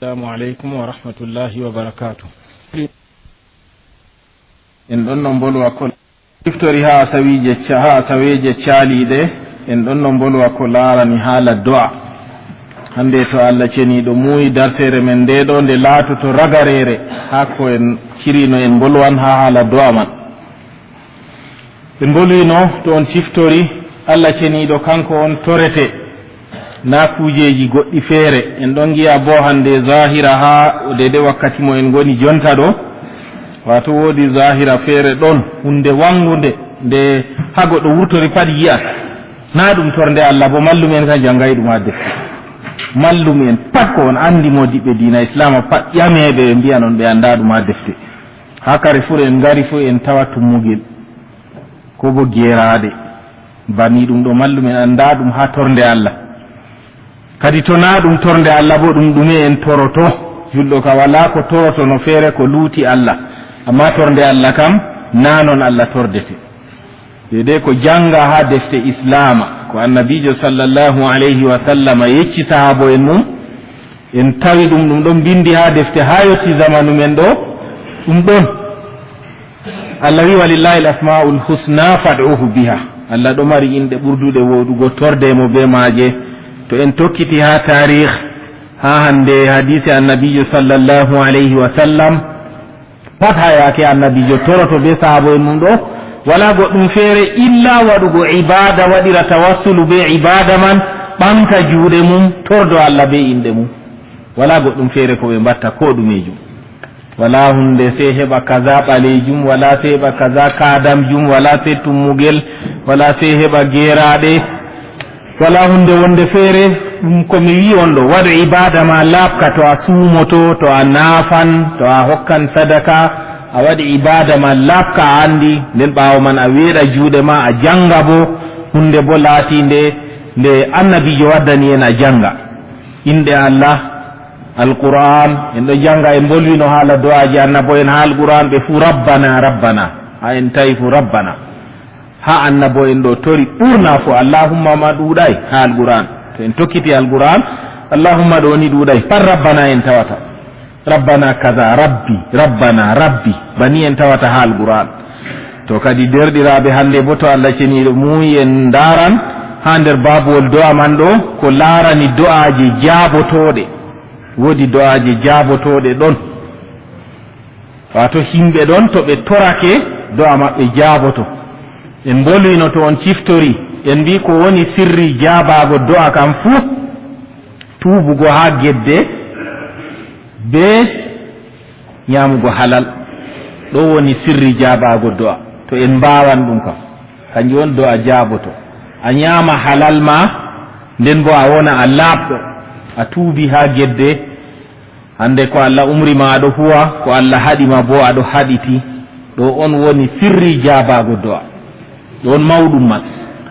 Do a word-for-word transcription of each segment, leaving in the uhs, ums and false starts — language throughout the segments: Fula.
Assalamu aleykum wa rahmatullahi wa barakaatu. En ɗon no mbolwa ko siftori haa asawiije ca-, haa asaweeje caaliiɗe, en ɗon no mbolwa ko laarani haala do'a. Hannde to Allah ceniiɗo muuyi darseere men nde ɗo, nde laatoto ragareere haa ko en cirino en mbolwan haa haala do'a man. Ɓe mbolwino to on ciftori Allah ceniiɗo, kanko on torete, naa kuujeeji goɗɗi feere. En ɗon ngi'a boo hannde zaahira haa deede wakkati mo en ngoni jonta ɗo, waato woodi zaahira feere ɗon, huunde wanngunde, nde haa goɗɗo wurtori pat yi'at. Naa ɗum tornde Allah boo, mallum'en kan janngay ɗum haa defte. Mallum'en pat ko on anndi moodiɓɓe diina Islaama pat ƴameeɓe ɓe mbi'an on ɓe anndaa ɗum haa defte. Haa kare fuu en ngari fuu en tawa tummugel, ko bo geeraaɗe. Bani ɗum ɗo mallum'en anndaa ɗum haa tornde Allah. Kadi to naa ɗum tornde Allah bo, ɗum ɗume en toroto? Julɗo ka walaa ko toroto no feere ko luuti Allah. Ammaa tornde Allah kam, naa non Allah tordete. Deede ko jannga haa defte Islaama, ko Annabiijo sallallahu alayhi wa sallama yecci sahaabo'en mum, en tawi ɗum, ɗum ɗon binndi haa defte haa yotti zamanu men ɗo, ɗum ɗon. Allah wi, "Walillahi al-asma'ul husna fad'uhu biha." Allah ɗo mari inɗe ɓurduɗe wooɗugo, torde mo bee maaje. To en tokkiti haa taariih, haa hannde hadiise Annabiijo sallallahu alayhi wa sallam, pat haa yaake Annabiijo toroto bee sahaabo'en mum ɗo, walaa goɗɗum feere illa waɗugo ibaada, waɗira tawassulu bee ibaada man, ɓaŋgta juuɗe mum, tordo Allah bee inɗe mum. Walaa goɗɗum feere ko ɓe mbatta koo ɗumeejum. Walaa huunde sey heɓa kaza ɓaleejum, walaa sey heɓa kaza kaadamjum, walaa sey tummugel, walaa sey heɓa geeraaɗe. Walaa huunde wonde feere, ɗum ko mi wi'i on ɗo, waɗu ibaada ma laaɓka, to a suumoto, to a naafan, to a hokkan sadaka, a waɗi ibaada ma laaɓka a anndi, nden ɓaawo man a weeɗa juuɗe ma, a jannga bo huunde bo laatiinde nde Annabiijo waddani en a jannga. Inɗe Allah, Alqur'aan, en ɗo jannga, en mbolwino haala do'aaji annabo'en haa Alqur'aan, ɓe fuu, "Rabbana, Rabbana." Haa en tawi fuu, "Rabbana." Haa annabo'en ɗo tori ɓurna fuu, "Allahumma" ma ɗuuɗaay haa Alqur'aan. To en tokkiti Alqur'aan, "Allahumma" ɗo ni ɗuuɗaay, pat "Rabbana" en tawata. "Rabbana kaza, Rabbi, Rabbana, Rabbi." Bani en tawata haa Alqur'aan. To kadi, deerɗiraaɓe, hannde bo to Allah ceniiɗo muuyi en ndaaran, haa nder baabuwol do'a man ɗo, ko laarani do'aaje jaabotooɗe. Woodi do'aaje jaabotooɗe ɗon. Waato yimɓe ɗon, to ɓe torake, do'a maɓɓe jaaboto. En mbolwino to on ciftori, en mbi'i ko woni sirri jaabaago do'a kam fuu, tuubugo haa gedde bee nyaamugo halal. Ɗo woni sirri jaabaago do'a. To en mbaawan ɗum kam, kanjum on do'a jaaboto. A nyaama halal ma, nden bo a wona a laaɓɗo, a tuubi haa gedde. Hannde ko Allah umri ma a ɗo huwa, ko Allah haɗi ma bo a ɗo haɗiti. Ɗo on woni sirri jaabaago do'a. Ɗo on mawɗum man.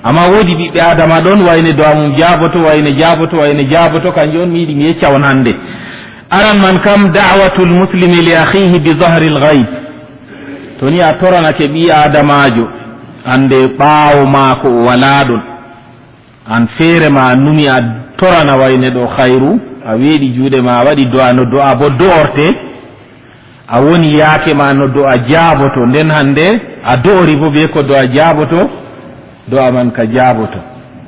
Amma woodi ɓiɓɓe Aadama ɗon wayne do'a mum jaaboto, wayne jaaboto, wayne jaaboto, kanjum on mi yiɗi mi yecca on hannde. Aran man kam, da'watul muslimi li akhihi bi zahril ghaib. To ni a toranake ɓii Aadamaajo, hannde ɓaawo maako o walaa ɗon. An feere ma a numi a torana wayne ɗo khayru, a weeɗi juuɗe ma a waɗi do'a no do'a bo do'orte, a woni yaake ma no do'a jaaboto, nden hannde a do'ori bo bee ko do'a jaaboto, do'a man ka jaaboto.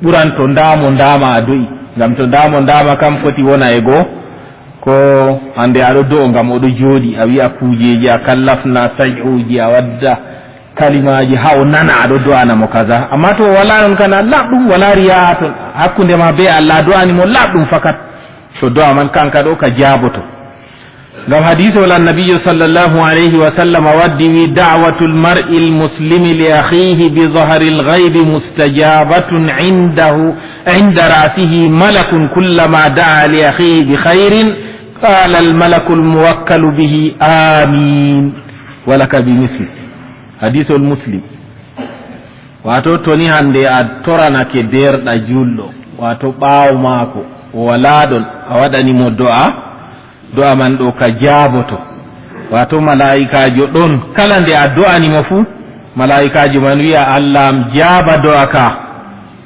Ɓuran to ndaamo ndaama a do'i, ngam to ndaamo ndaama kam foti wona e go, ko hannde a ɗo do'o ngam o ɗo jooɗi, a wi'a kuujeeji, a kallafna say'uuji, a wadda kalimaaji haa o nana a ɗo do'ana mo kaza. Amma to o walaa non kana laaɓɗum, walaa riya'a ton, hakkunde ma bee Allah, a do'ani mo laaɓɗum fakat. To do'a man kanka ɗo ka jaaboto. Ngam hadiisol Annabiijo sallallahu alayhi wa sallam waddi wi, "Da'watul mar'il muslimi li akhihi bi zahril ghaibi mustajabatun indahu, inda ra'sihi malakun kullama da'a li akhihi bi khairin, qala al malakul muwakkalu bihi, amin. Wa laka bi misli." Hadiisol Muslim. Waato, to ni hannde a toranake deerɗa juulɗo, waato ɓaawo maako, o walaa ɗon, a waɗani mo do'a, do'a man ɗo ka jaaboto. Waato, malaa'ikaajo ɗon, kala nde a do'ani mo fuu, malaa'ikaajo man wi'a, "Allah am, jaaba do'a ka,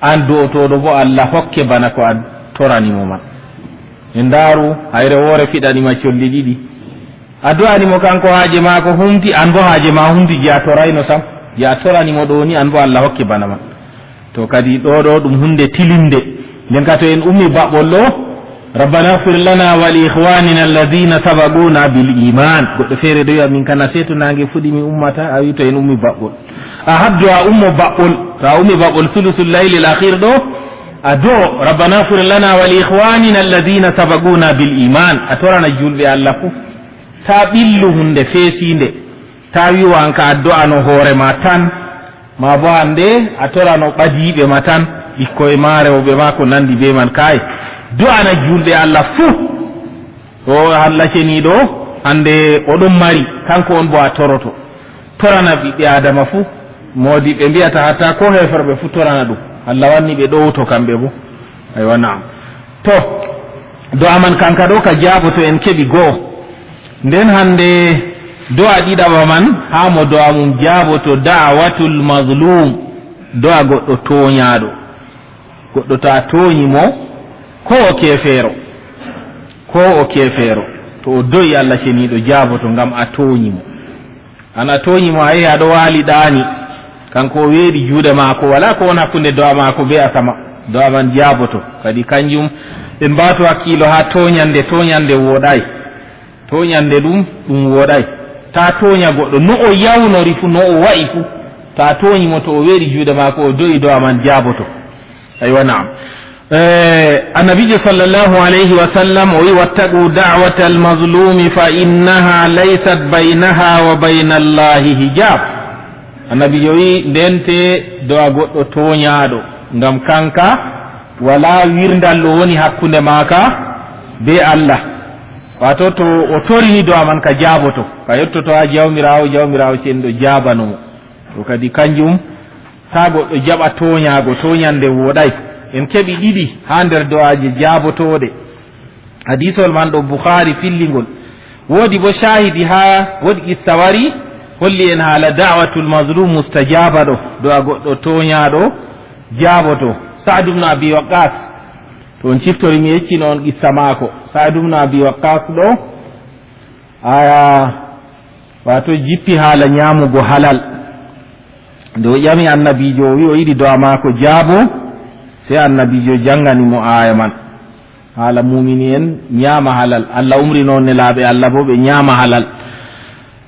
an do'otooɗo boo, Allah hokke bana ko a torani mo man." En ndaaru, hayre woore fiɗani ma colli ɗiɗi. A du'ani mo kanko haaje maako humti, an bo haaje ma humti, je a torayno sam. Je a torani mo ɗo ni, an bo Allah hokke bana man. To kadi ɗo ɗo ɗum hunde tilinde. Nden ka to en ummi baɓɓol ɗo, "Rabbana ighfir lana wa li ikhwanina alladhina sabaquna bil iman." Goɗɗo feere ɗo wi'a, "Min kana seeto nange fuɗi mi ummata," a wi to en ummi baɓɓol. A habdo a ummo baɓɓol, to a ummi baɓɓol sulusul laylil akhir ɗo, a do, "Rabbana ighfir lana wa li ikhwanina alladhina sabaquna bil iman." A torana julɓe Allah fu. Ta ɓillu hunde feesinde. Ta wi'u an ka addu'a no hoore ma tan. Ma bo hande a torano ɓadiiɓe ma tan, ɓikkoy ma, rewɓe ma, ko nandi be man. Kay, du'ana julɓe Allah fu. O Allah ceniiɗo, hande o ɗon mari, kanko on bo a toroto. Torana ɓiɓɓe Adama fu. Moodi ɓe mbi'ata hatta ko heeferɓe fu torana ɗum. Allah wanni ɓe ɗowto kamɓe bo. Aywa, na'am. To, do'a man kanka ɗo ka jaaboto en keɓi go'o. Nden hande do'a ɗiɗaɓa man, haa mo do'a mum jaaboto, da'watul mazlum, do'a goɗɗo tooñaaɗo. Goɗɗo to a tooñi mo, ko o keefeero, ko o keefeero, to o do'i Allah ceniiɗo jaaboto ngam a tooñi mo. An a tooñi mo, a yehi a ɗo waali ɗaani, kanko o weeɗi juuɗe maako, walaa ko won hakkunde do'a maako be asama, do'a man jaaboto. Kadi kanjum, en mbaato hakkiilo haa tooñande, tooñande wooɗaay. Tooñande ɗum, ɗum wooɗaay. Taa tooña goɗɗo, no o yawnori fu, no o wa'i fu, taa tooñi mo, to o weeɗi juuɗe maako, o do'i do'a man jaaboto. Aywa, na'am. Eh, Annabiijo sallallahu alayhi wa sallam o wi'i, "Wattaqu da'watal mazlumi fa innaha laysat baynaha wa baynallahi hijab." Annabiijo wi'i, "Ndente do'a goɗɗo tooñaaɗo, ngam kanka walaa wirndal ɗo woni hakkunde maaka be Allah." Waato to o torini do'a man ka jaaboto, ka yottoto haa Jawmiraawo, Jawmiraawo cenɗo jaabano mo. To kadi kanjum, taa goɗɗo jaɓa tooñaago, tooñande wooɗaay. En keɓi ɗiɗi haa nder do'aaje jaabotooɗe. Hadiisol man ɗo Bukhaari filli ngol. Woodi bo caahidi haa woodi qissa wari, holli en haala da'watul mazlum mustajaaba ɗo, do'a goɗɗo tooñaaɗo jaaboto. Sa'd ibn Abi Waqqas, to on ciftori mi yeccino on qissa maako. Sa'd ibn Abi Waqqas ɗo, aya, waato jippi haala nyaamugo halal. Nde o ƴami Annabiijo, o wi'i o yiɗi do'a maako jaabo, sey Annabiijo jangani mo aaya man. Haala muumini en nyaama halal. Allah umrino nelaaɓe Allah bo ɓe nyaama halal.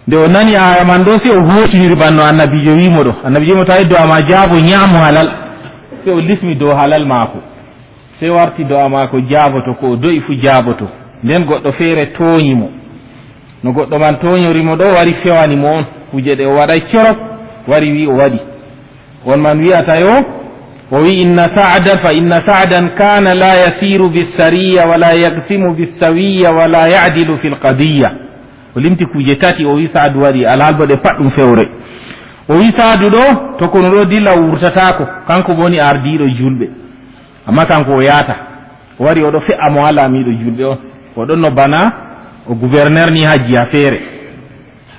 Nde o nani aaya man ɗo, sey o hootiniri bana no Annabiijo wi'i mo ɗo. Annabiijo wi'i mo, "To a yiɗi do'a ma jaabo, nyaamu halal." Sey o lismi dow halal maako. Sey warti do'a maako jaaboto, ko o do'i fu jaaboto. Nden goɗɗo feere tooñi mo. No goɗɗo man tooñori mo ɗo, wari fewani mo on. Kuuje ɗe o waɗay corok, wari wi'i o waɗi. On man wi'ata yo, o wi'i, "Inna Sa'dan, fa inna Sa'dan kana la yasiru bis-sariyya wa la yaqsimu bis-sawiyya wa la ya'dilu fil qadiyya." O limti kuuje tati, o wi'i Sa'du waɗi, alhal bo ɗe pat ɗum fewre. O wi'i Sa'du ɗo, to kono ɗo dilla o wurtataako, kanko bo woni ardiiɗo julɓe. Amma kanko o yaata. O wari o ɗo fe'a mo haa laamiiɗo julɓe on. O ɗon no bana o gouverneur ni haa jiha feere.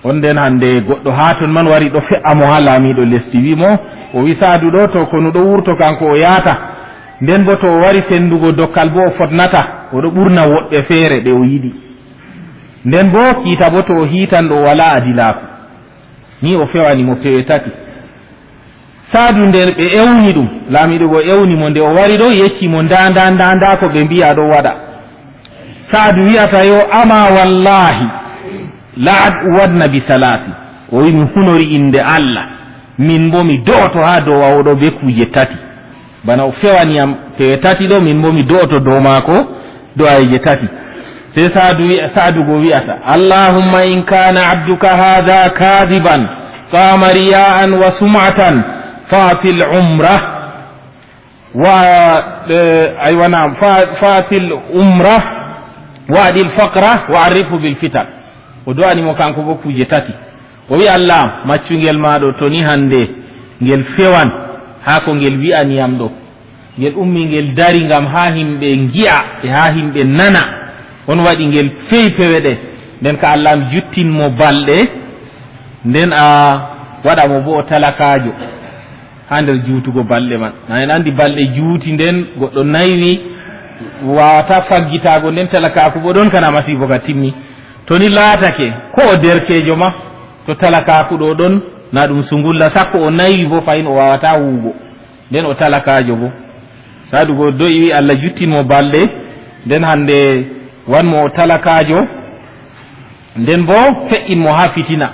On nden hande goɗɗo haa ton man wari ɗo fe'a mo haa laamiiɗo lesdi. Wi mo, o wi Saadu ɗo, to konu ɗo wurto kanko o yaata. Nden bo to o wari sendugo dokkal bo o fotnata. O ɗo ɓurna woɗɓe feere ɗe o yiɗi. Nden bo kiita bo to o hiitan ɗo walaa adilaaku. Ni o fewani mo pewe tati. Saadu nden ɓe ewni ɗum, laamiiɗo go ewni mo, nde o wari ɗo, yecci mo, "Ndaa, ndaa, ndaa, ndaa ko ɓe mbi'i a ɗo waɗa." Saadu wi'ata yo, "Ama wallahi, la ad uwadna bi salasi." O wi'i, "Mi hunori innde Allah, min bo mi do'oto haa dow oo ɗo be kuuje tati. Bana o fewani yam pewe tati ɗo, min bo mi do'oto dow maako." Du'aa'ije tati. Sey Sa'du wi-, Sa'du go wi'ata, "Allahumma in kana abduka hadha kadhiban, qama riya'an wa sum'atan, fatil umra, wa, eh, aywa, na'am, fa-, fatil umra, wa adil faqra, wa arifhu bil fitan." O du'ani mo kanko bo kuuje tati. O wi'i, "Allah, maccungel ma ɗo, to ni hande ngel fewan haa ko ngel wi'ani yam ɗo. Ngel ummi ngel dari ngam haa himɓe ngi'a e haa himɓe nana. On waɗi ngel fewi pewe ɗe. Nden ka Allah am juttin mo balɗe, nden a waɗa mo bo o talakaajo haa nder juutugo balɗe man." Na en andi balɗe juuti nden goɗɗo naywi Waawata faggitaago nden talakaaku bo ɗon, kana masiibo ka timmi. To ni laatake ko o derkeejo ma, to talakaaku ɗo ɗon, na ɗum sungulla, sakko o naywi bo, fahin o waawata huwugo. Nden o talakaajo bo. Saadu go do'i wi Allah juttin mo balɗe, nden hande wan mo o talakaajo, nden bo fe'in mo haa fitina.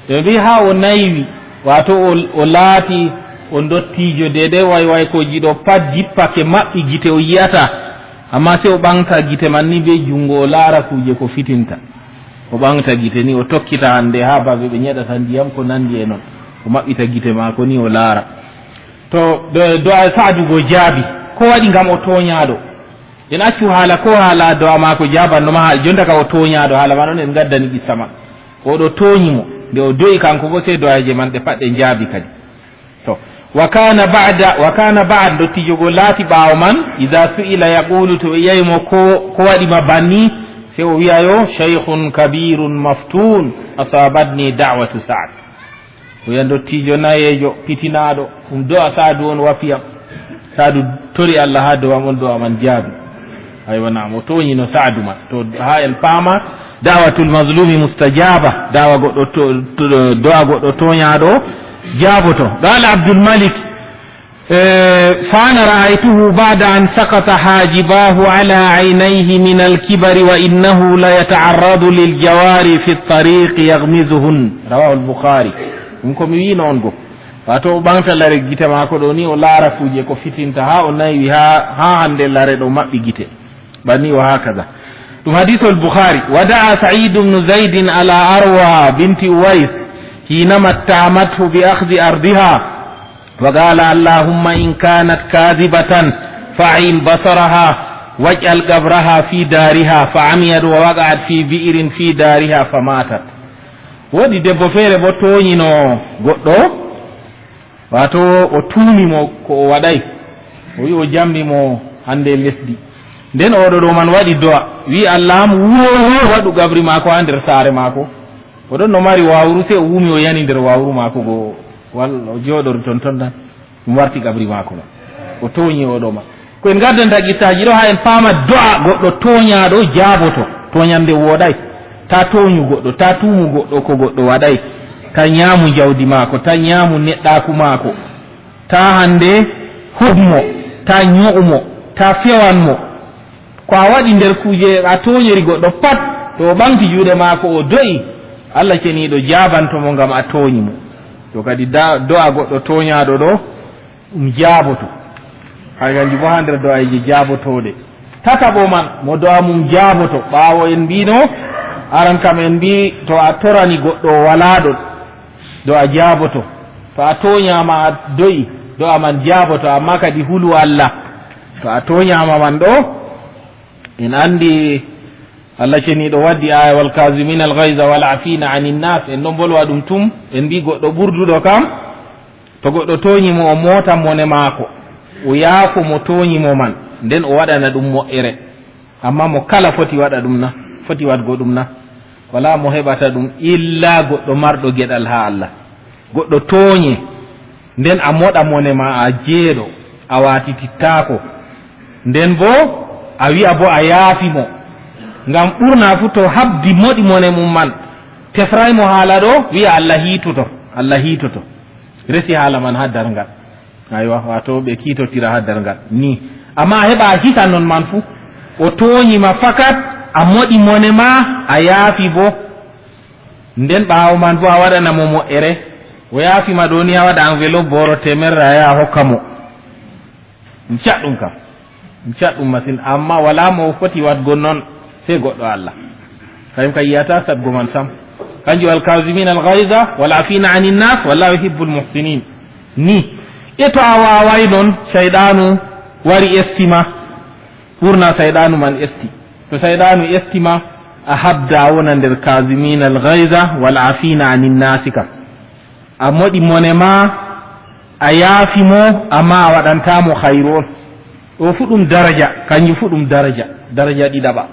Ɓe mbi haa o naywi, waato o, o laati o ndottiijo, deedey waywaykoji ɗo pat jippake, maɓɓi gite o yi'ata, amma sey o ɓaŋgta gite man ni bee juŋngo, o laara kuuje ko fitinta. O ɓaŋgta gite ni, o tokkita hande haa babe ɓe nyeɗata ndiyam, ko nandi e non. O maɓɓita gite maako ni, o laara. To do-, do'a Sa'adu go jaabi, ko waɗi? Ngam o tooɲaaɗo. En accu haala, ko haala do'a maako jaabanno ma, haa jonta ka o tooɲaaɗo, haala man on en ngaddani qissa man. O ɗo tooɲi mo, nde o do'i kanko bo, sey do'aje man ɗe pat ɗe jaabi kadi. To, wa kana ba'da, wa kana ba'd, ndottijo go laati ɓaawo man, idha su'ila yaqulu, to ɓe ƴami mo ko, ko waɗi ma banni, sey o wi'a yo, shaykhun kabirun maftun, asabatni da'watu Sa'd. O wi'a ndottiijo nayeejo, pitinaaɗo, ɗum do'a Saadu on wafi am. Saadu tori Allah haa do'a am, on do'a man jaabi. Aywa, naam, o tooɲino Saadu man. To haa en paama, da'watul mazlumi mustajaba, da'wa goɗɗo to-, to-, do'a goɗɗo tooɲaaɗo jaaboto. Qala Abdul Malik, eh, fa ana ra'aytuhu ba'da an saqata hajibahu ala aynayhi min al-kibari wa innahu la yata'arradu lil jawari fi at-tariq yaghmizuhun. Rawahu al-Bukhari. Ɗum ko mi wi'no on go. Waato o ɓaŋgta lare gite maako ɗo ni, o laara kuuje ko fitinta, haa o naywi, haa, haa hande lare ɗo maɓɓi gite. Banni wa hakaza. Ɗum hadiisul Bukhari. Wa da'a Sa'id ibn Zaid ala Arwa binti Uwais hinama ittahamathu bi akhdhi ardiha. Wa qala, Allahumma in kanat kadhibatan fa'in basaraha waj'al qabraha fi dariha, fa amiyat wa waqa'at fi bi'rin fi dariha fa matat. Woodi debbo feere bo tooɲino goɗɗo, waato o tuumi mo ko o waɗay. O wi'i o jambi mo hande lesdi. Nden oɗo ɗo man waɗi do'a, wi'i, Allah am, wo, wo, waɗu qabri maako haa nder saare maako. O ɗon no mari wawru, sey o wumi o yani nder wawru maako go, wal o jooɗori ton ton tan. Ɗum warti qabri maako ma. O tooɲi oɗo ma. Ko en ngaddanta qissaaji ɗo haa en paama do'a goɗɗo tooɲaaɗo jaaboto. Tooɲande wooɗay. Ta tooɲu goɗɗo, ta tuumu goɗɗo ko goɗɗo waɗay. Ta ɲaamu jawdi maako, ta ɲaamu neɗɗaaku maako. Ta hande hub mo, ta ɲo'u mo, ta fewan mo. Ko a waɗi nder kuuje a tooɲori goɗɗo pat, to o ɓaŋgti juuɗe maako o do'i, Allah ceniiɗo jaabanto mo ngam a tooɲi mo. To kadi da-, do'a goɗɗo tooɲaaɗo ɗo, ɗum jaaboto. Hay kanjum bo haa nder do'ayeeje jaabotooɗe. Tataɓo man, mo do'a mum jaaboto. Ɓaawo en mbi'no, aran kam en mbi'i to a torani goɗɗo o walaa ɗon, do'a jaaboto. To a tooɲaama a do'i, do'a man jaaboto, amma kadi hulu Allah. To a tooɲaama man ɗo, en anndi Allah ceniiɗo waddi aaya, "Wal kaazimiina al ghayza wal aafiina anin naas." En ɗon bolwa ɗum tum, en mbi goɗɗo ɓurduɗo kam, to goɗɗo tooɲi mo, o moota mone maako, o yaafo mo tooɲi mo man, nden o waɗana ɗum mo'ere. Amma mo kala foti waɗa ɗum na, foti waɗgo ɗum na? Walaa mo heɓata ɗum illa goɗɗo marɗo geɗal haa Allah. Goɗɗo tooɲe, nden a moɗa mone ma a jeeɗo, a waatitittaako. Nden boo a wi'a boo a yaafi mo. Ngam ɓurna fuu to habdi moɗi mone mum man, tefray mo haala ɗo, wi'a Allah hiitoto, Allah hiitoto. Resi haala man haa darngal. Aywa, waato ɓe kiitotira haa darngal. Ni. Amma a heɓa a hisa non man fuu. O tooɲi ma fakat, a moɗi mone ma, a yaafi boo. Nden ɓaawo man boo a waɗana mo mo'ere. O yaafi ma ɗo ni, a waɗa enveloppe booro teemerre, a yaha a hokka mo. Ɗum caɗɗum kam. Ɗum caɗɗum masin. Amma walaa mo foti waɗgo non, sey goɗɗo Allah. Kayum ka yi'ata saɗgo man sam. Kanjum, "Al kaazimiina al ghayza wal aafiina anin naas, wallahu yuhibbul muhsinin." Ni. E to a waaway non, sayɗaanu wari esti ma. Ɓurna sayɗaanu man esti. To sayɗaanu esti ma, a habda a wona nder kaazimiina al ghayza wal aafiina anin naasi kam. A moɗi mone ma, a yaafi mo, amma a waɗanta mo khayru on. Ɗo fuu ɗum daraja, kanjum fuu ɗum daraja, daraja ɗiɗaɓa.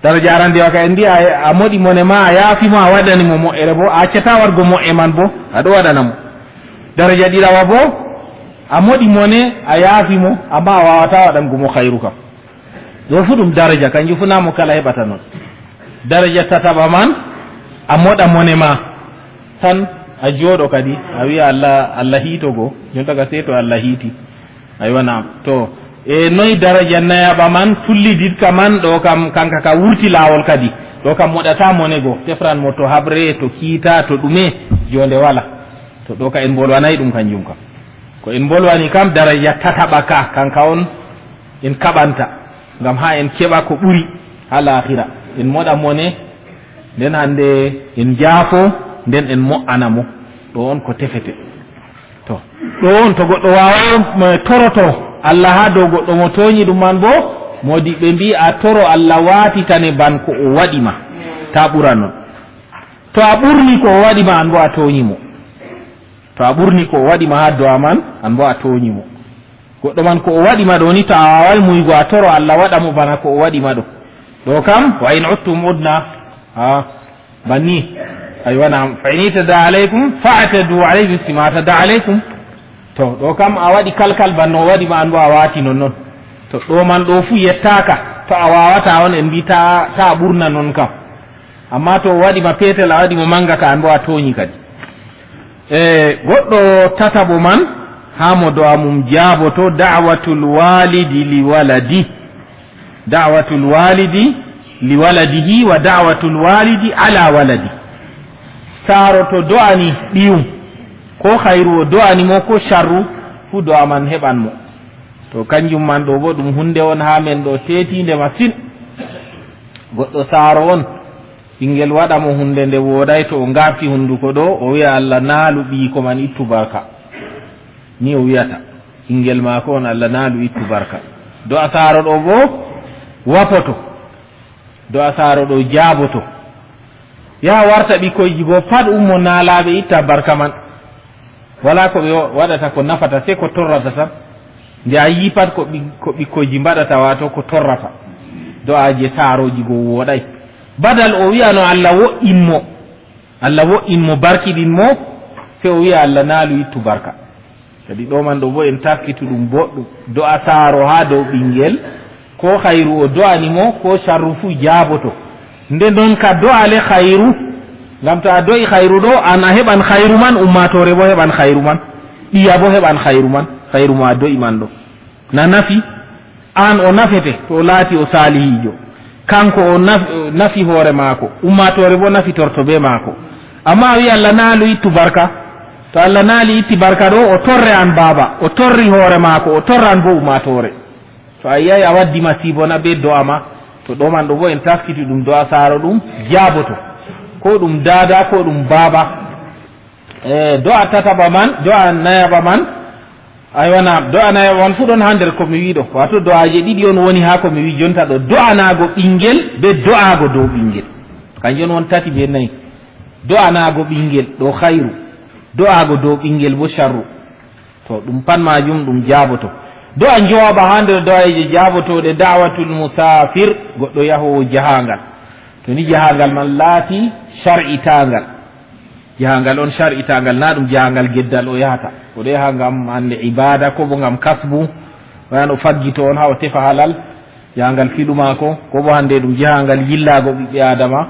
Daraja arandewa ka en mbi'a a moɗi mone ma, a yaafi mo, a waɗani mo mo'ere bo, a accata waɗgo mo'e man bo, a ɗo waɗana mo. Daraja ɗiɗaɓa bo, a moɗi mone, a yaafi mo, amma a waawata waɗango mo khayru kam. Ɗo fu ɗum daraja, kanjum fu na mo kala heɓata non. Daraja tataɓa man, a moɗa mone ma. Tan a jooɗo kadi, a wi'a Allah, Allah hiito go. Jonta ka sey to Allah hiiti. Aywa, naam. To, e noy daraja nayaɓa man, tulliditka man, ɗo kam, kanka ka wurti laawol kadi. Ɗo kam moɗata mone go. Tefran mo to haɓre, to kiita, to ɗume, jonde wala. To ɗo ka en bolwanay ɗum kanjum kam. Ko en bolwani kam daraja tataɓa ka, kanka on en kaɓanta. Ngam haa en keɓa ko ɓuri haa laahira. En moɗa mone, nden hande en jaafo, nden en mo'ana mo. Ɗo on ko tefete. To, ɗo on to goɗɗo waaway, mo toroto Allah haa dow goɗɗo mo tooñi ɗum man bo, moodiɓɓe mbi'i a toro Allah waatitane ban ko o waɗi ma. Ta ɓura non. To a ɓurni ko o waɗi ma, an bo a tooñi mo. To a ɓurni ko o waɗi ma haa do'a man, an bo a tooñi mo. Goɗɗo man ko o waɗi ma ɗo ni, to a waaway muygo a toro Allah waɗa mo bana ko o waɗi ma ɗo. Ɗo kam, wa in uttum udna. Ha, banni. Aywa, naam. Fa in i'tada alaykum, fa'tadu alayhi misli ma i'tada alaykum. To, ɗo kam a waɗi kalkal ban no o waɗi ma, an bo a waati non non. To, ɗo man ɗo fu yettaaka. To a waawata on en mbi ta, ta ɓurna non kam. Amma to o waɗi ma peetel, a waɗi mo manga ka, an bo a tooñi kadi. E goɗɗo tataɓo man, haa mo do'a mum jaaboto, da'watul walidi li waladi. Da'watul walidi li waladihi wa da'watul walidi ala waladi. Saaro to do'ani ɓiyum, ko khayru o do'ani mo, ko sharru, fu do'a man heɓan mo. To kanjum man ɗo bo ɗum hunde on haa men ɗo teetinde masin. Goɗɗo saaro on, ɓingel waɗa mo hunde nde wooɗay, to o ngarti hunduko ɗo, o wi'a, "Allah naalu ɓiiko man, ittu barka." Ni o wi'ata. Ɓingel maako on, "Allah naalu, ittu barka." Do'a saaro ɗo bo wapoto. Do'a saaro ɗo jaaboto. Yaha warta ɓikkoyji goo pat ummo naalaaɓe, itta barka man. Walaa ko ɓe wa-, waɗata ko nafata, sey ko torrata tan. Nde a yi'i pat ko ɓi-, ko ɓikkoyji mbaɗata, waato ko torrata. Do'aaje saarooji goo wooɗay. Badal o wi'ano Allah wo'in mo, Allah wo'in mo, barkiɗin mo, sey o wi'a Allah naalu, ittu barka. Kadi ɗo man ɗo bo en taskitu ɗum boɗɗum. Do'a saaro haa dow ɓingel, ko khayru o do'ani mo, ko sharru fu jaaboto. Nde non ka do'a le khayru, ngam to a do'i khayru ɗo, an a heɓan khayru man, ummaatoore bo heɓan khayru man, ɗiya bo heɓan khayru man, khayru mo a do'i man ɗo. Na nafi, an o nafete, to o laati o saalihiijo. Kanko o naf-, nafi hoore maako, ummaatoore bo nafitorto be maako. Amma a wi'i Allah naalu ittu barka, to Allah naali itti barka ɗo, o torre an baaba, o torri hoore maako, o torran bo ummaatoore. To a yi'ay a waddi masiibo na be do'a ma, to ɗo man ɗo bo en taskiti ɗum do'a saaro ɗum jaaboto. Ko ɗum daada, ko ɗum baaba. E, do'a tataɓa man, do'a nayaɓa man, aywa, naam, do'a nayaɓa man fu ɗon haa nder ko mi wi'i ɗo. Waato do'aaje ɗiɗi on woni haa ko mi wi'i jonta ɗo. Do'anaago ɓingel be do'aago dow ɓingel. Kanjum on won tati be nayi. Do'anaago ɓingel ɗo khayru. Do'aago dow ɓingel bo sharru. To, ɗum pat maajum ɗum jaaboto. Do'a njowaɓa haa nder do'ayeeje jaabotooɗe, da'watul musaafir, goɗɗo yahoowo jahaangal. To ni jahaangal man laati shar'itaangal. Jahaangal on shar'itaangal, na ɗum jahaangal geddal o yahata. O ɗo yaha ngam hande ibaada, ko bo ngam kasbu. Wayano faggito on haa o tefa halal. Jahaangal filu maako, ko bo hande ɗum jahaangal yillaago ɓiɓɓe Aadama.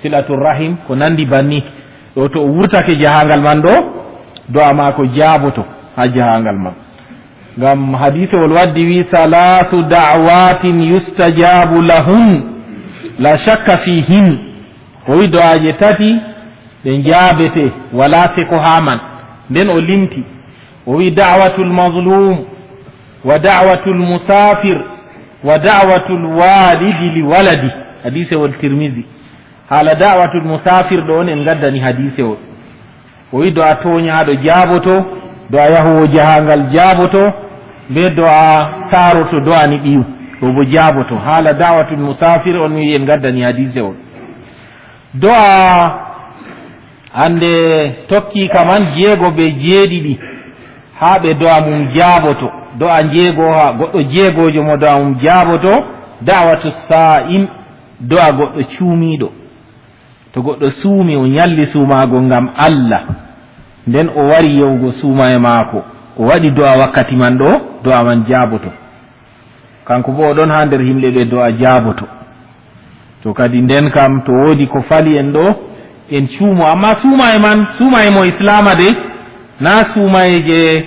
Silatul rahim, ko nandi banni. Ɗo to o wurtake jahaangal man ɗo, do'a maako jaaboto haa jahaangal man. Ngam hadiisewol waddi wi, "Salaasu da'waatin yustajaabu lahun, la shakka fiihin." O wi do'aaje tati ɗe njaabete, walaa seko haa man. Nden o limti. O wi, "Da'watul mazlum, wa da'watul musafir, wa da'watul walidi li waladi." Hadiisewol Tirmizi. Haala da'watul musaafir ɗo on en ngaddani hadiisewol. O wi do'a tooñaaɗo jaaboto, do'a yahoowo jahaangal jaaboto, be do'a saaroto do'ani ɓiyum. Ɗo bo jaaboto. Haala da'watul musaafir on mi wi en ngaddani hadiisewol. Do'a hande tokki ka man jeego be jeeɗiɗi. Haa ɓe do'a mum jaaboto. Do'a jeego haa goɗɗo jeegoojo mo do'a mum jaaboto. Da'watu saa'im, do'a goɗɗo cuumiiɗo. To goɗɗo suumi, o nyalli suumaago ngam Allah, nden o wari yahugo suumaye maako, o waɗi do'a wakkati man ɗo, do'a man jaaboto. Kanko boo o ɗon haa nder yimɓe ɓe do'a jaaboto. To kadi nden kam to woodi ko fali en ɗo, en cuumo. Ammaa suumaye man, suumaye mo Islaama dey, naa suumaye je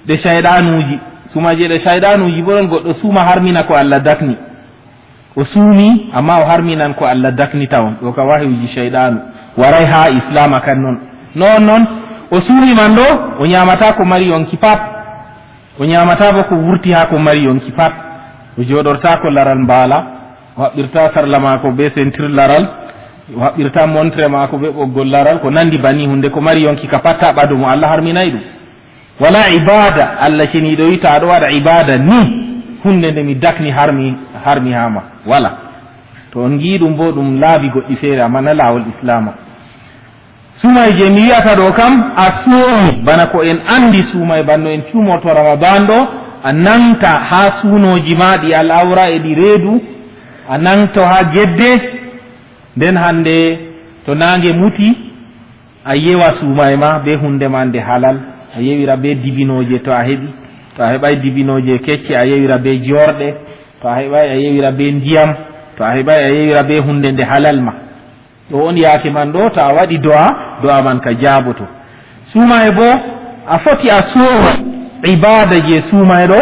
ɗe cayɗaanuuji. Suumaye je ɗe cayɗaanuuji boo ɗon goɗɗo suuma harmina ko Allah dakni. O suumi, ammaa o harminan ko Allah dakni tawon. Ɗo ka wahyuuji cayɗaanu. Waray haa Islaama kan non. Non non, o suumi man ɗo, o nyaamataa ko mari yonki pat. O nyaamataa boo ko wurti haa ko mari yonki pat. O jooɗortaako laral mbaala. O haɓɓirtaa sarla maako bee sentir laral. O haɓɓirtaa montre maako bee ɓoggol laral. Ko nandi banni huunde ko mari yonki ka pat haa ɓadu mo Allah harminay ɗum. Wala ibaada, Allah ceniiɗo wi'i, to a ɗo waɗa ibaada ni, huunde nde mi dakni harmi, harmi haa ma. Wala. To on ngi'i ɗum boo, ɗum laabi goɗɗi feere, ammaa na laawol Islaama. Suumay je mi wi'ata ɗo kam, a suumi, bana ko en anndi suumay, banno en cuumoto Ramadan ɗo, a nangta haa suunooji ma ɗi al'awra e ɗi reedu, a nangto haa gedde, nden hande to naange muti, a yewa suumay ma bee huunde ma nde halal, a yewira bee dibinooje to a heɓi, to a heɓay dibinooje kecce, a yewira bee joorɗe, to a heɓay, a yewira bee ndiyam, to a heɓay, a yewira bee huunde nde halal ma. Ɗo on yaake man ɗo, to a waɗi do'a, do'a man ka jaaboto. Suumay boo, a foti a suuma ibaada je suumay ɗo,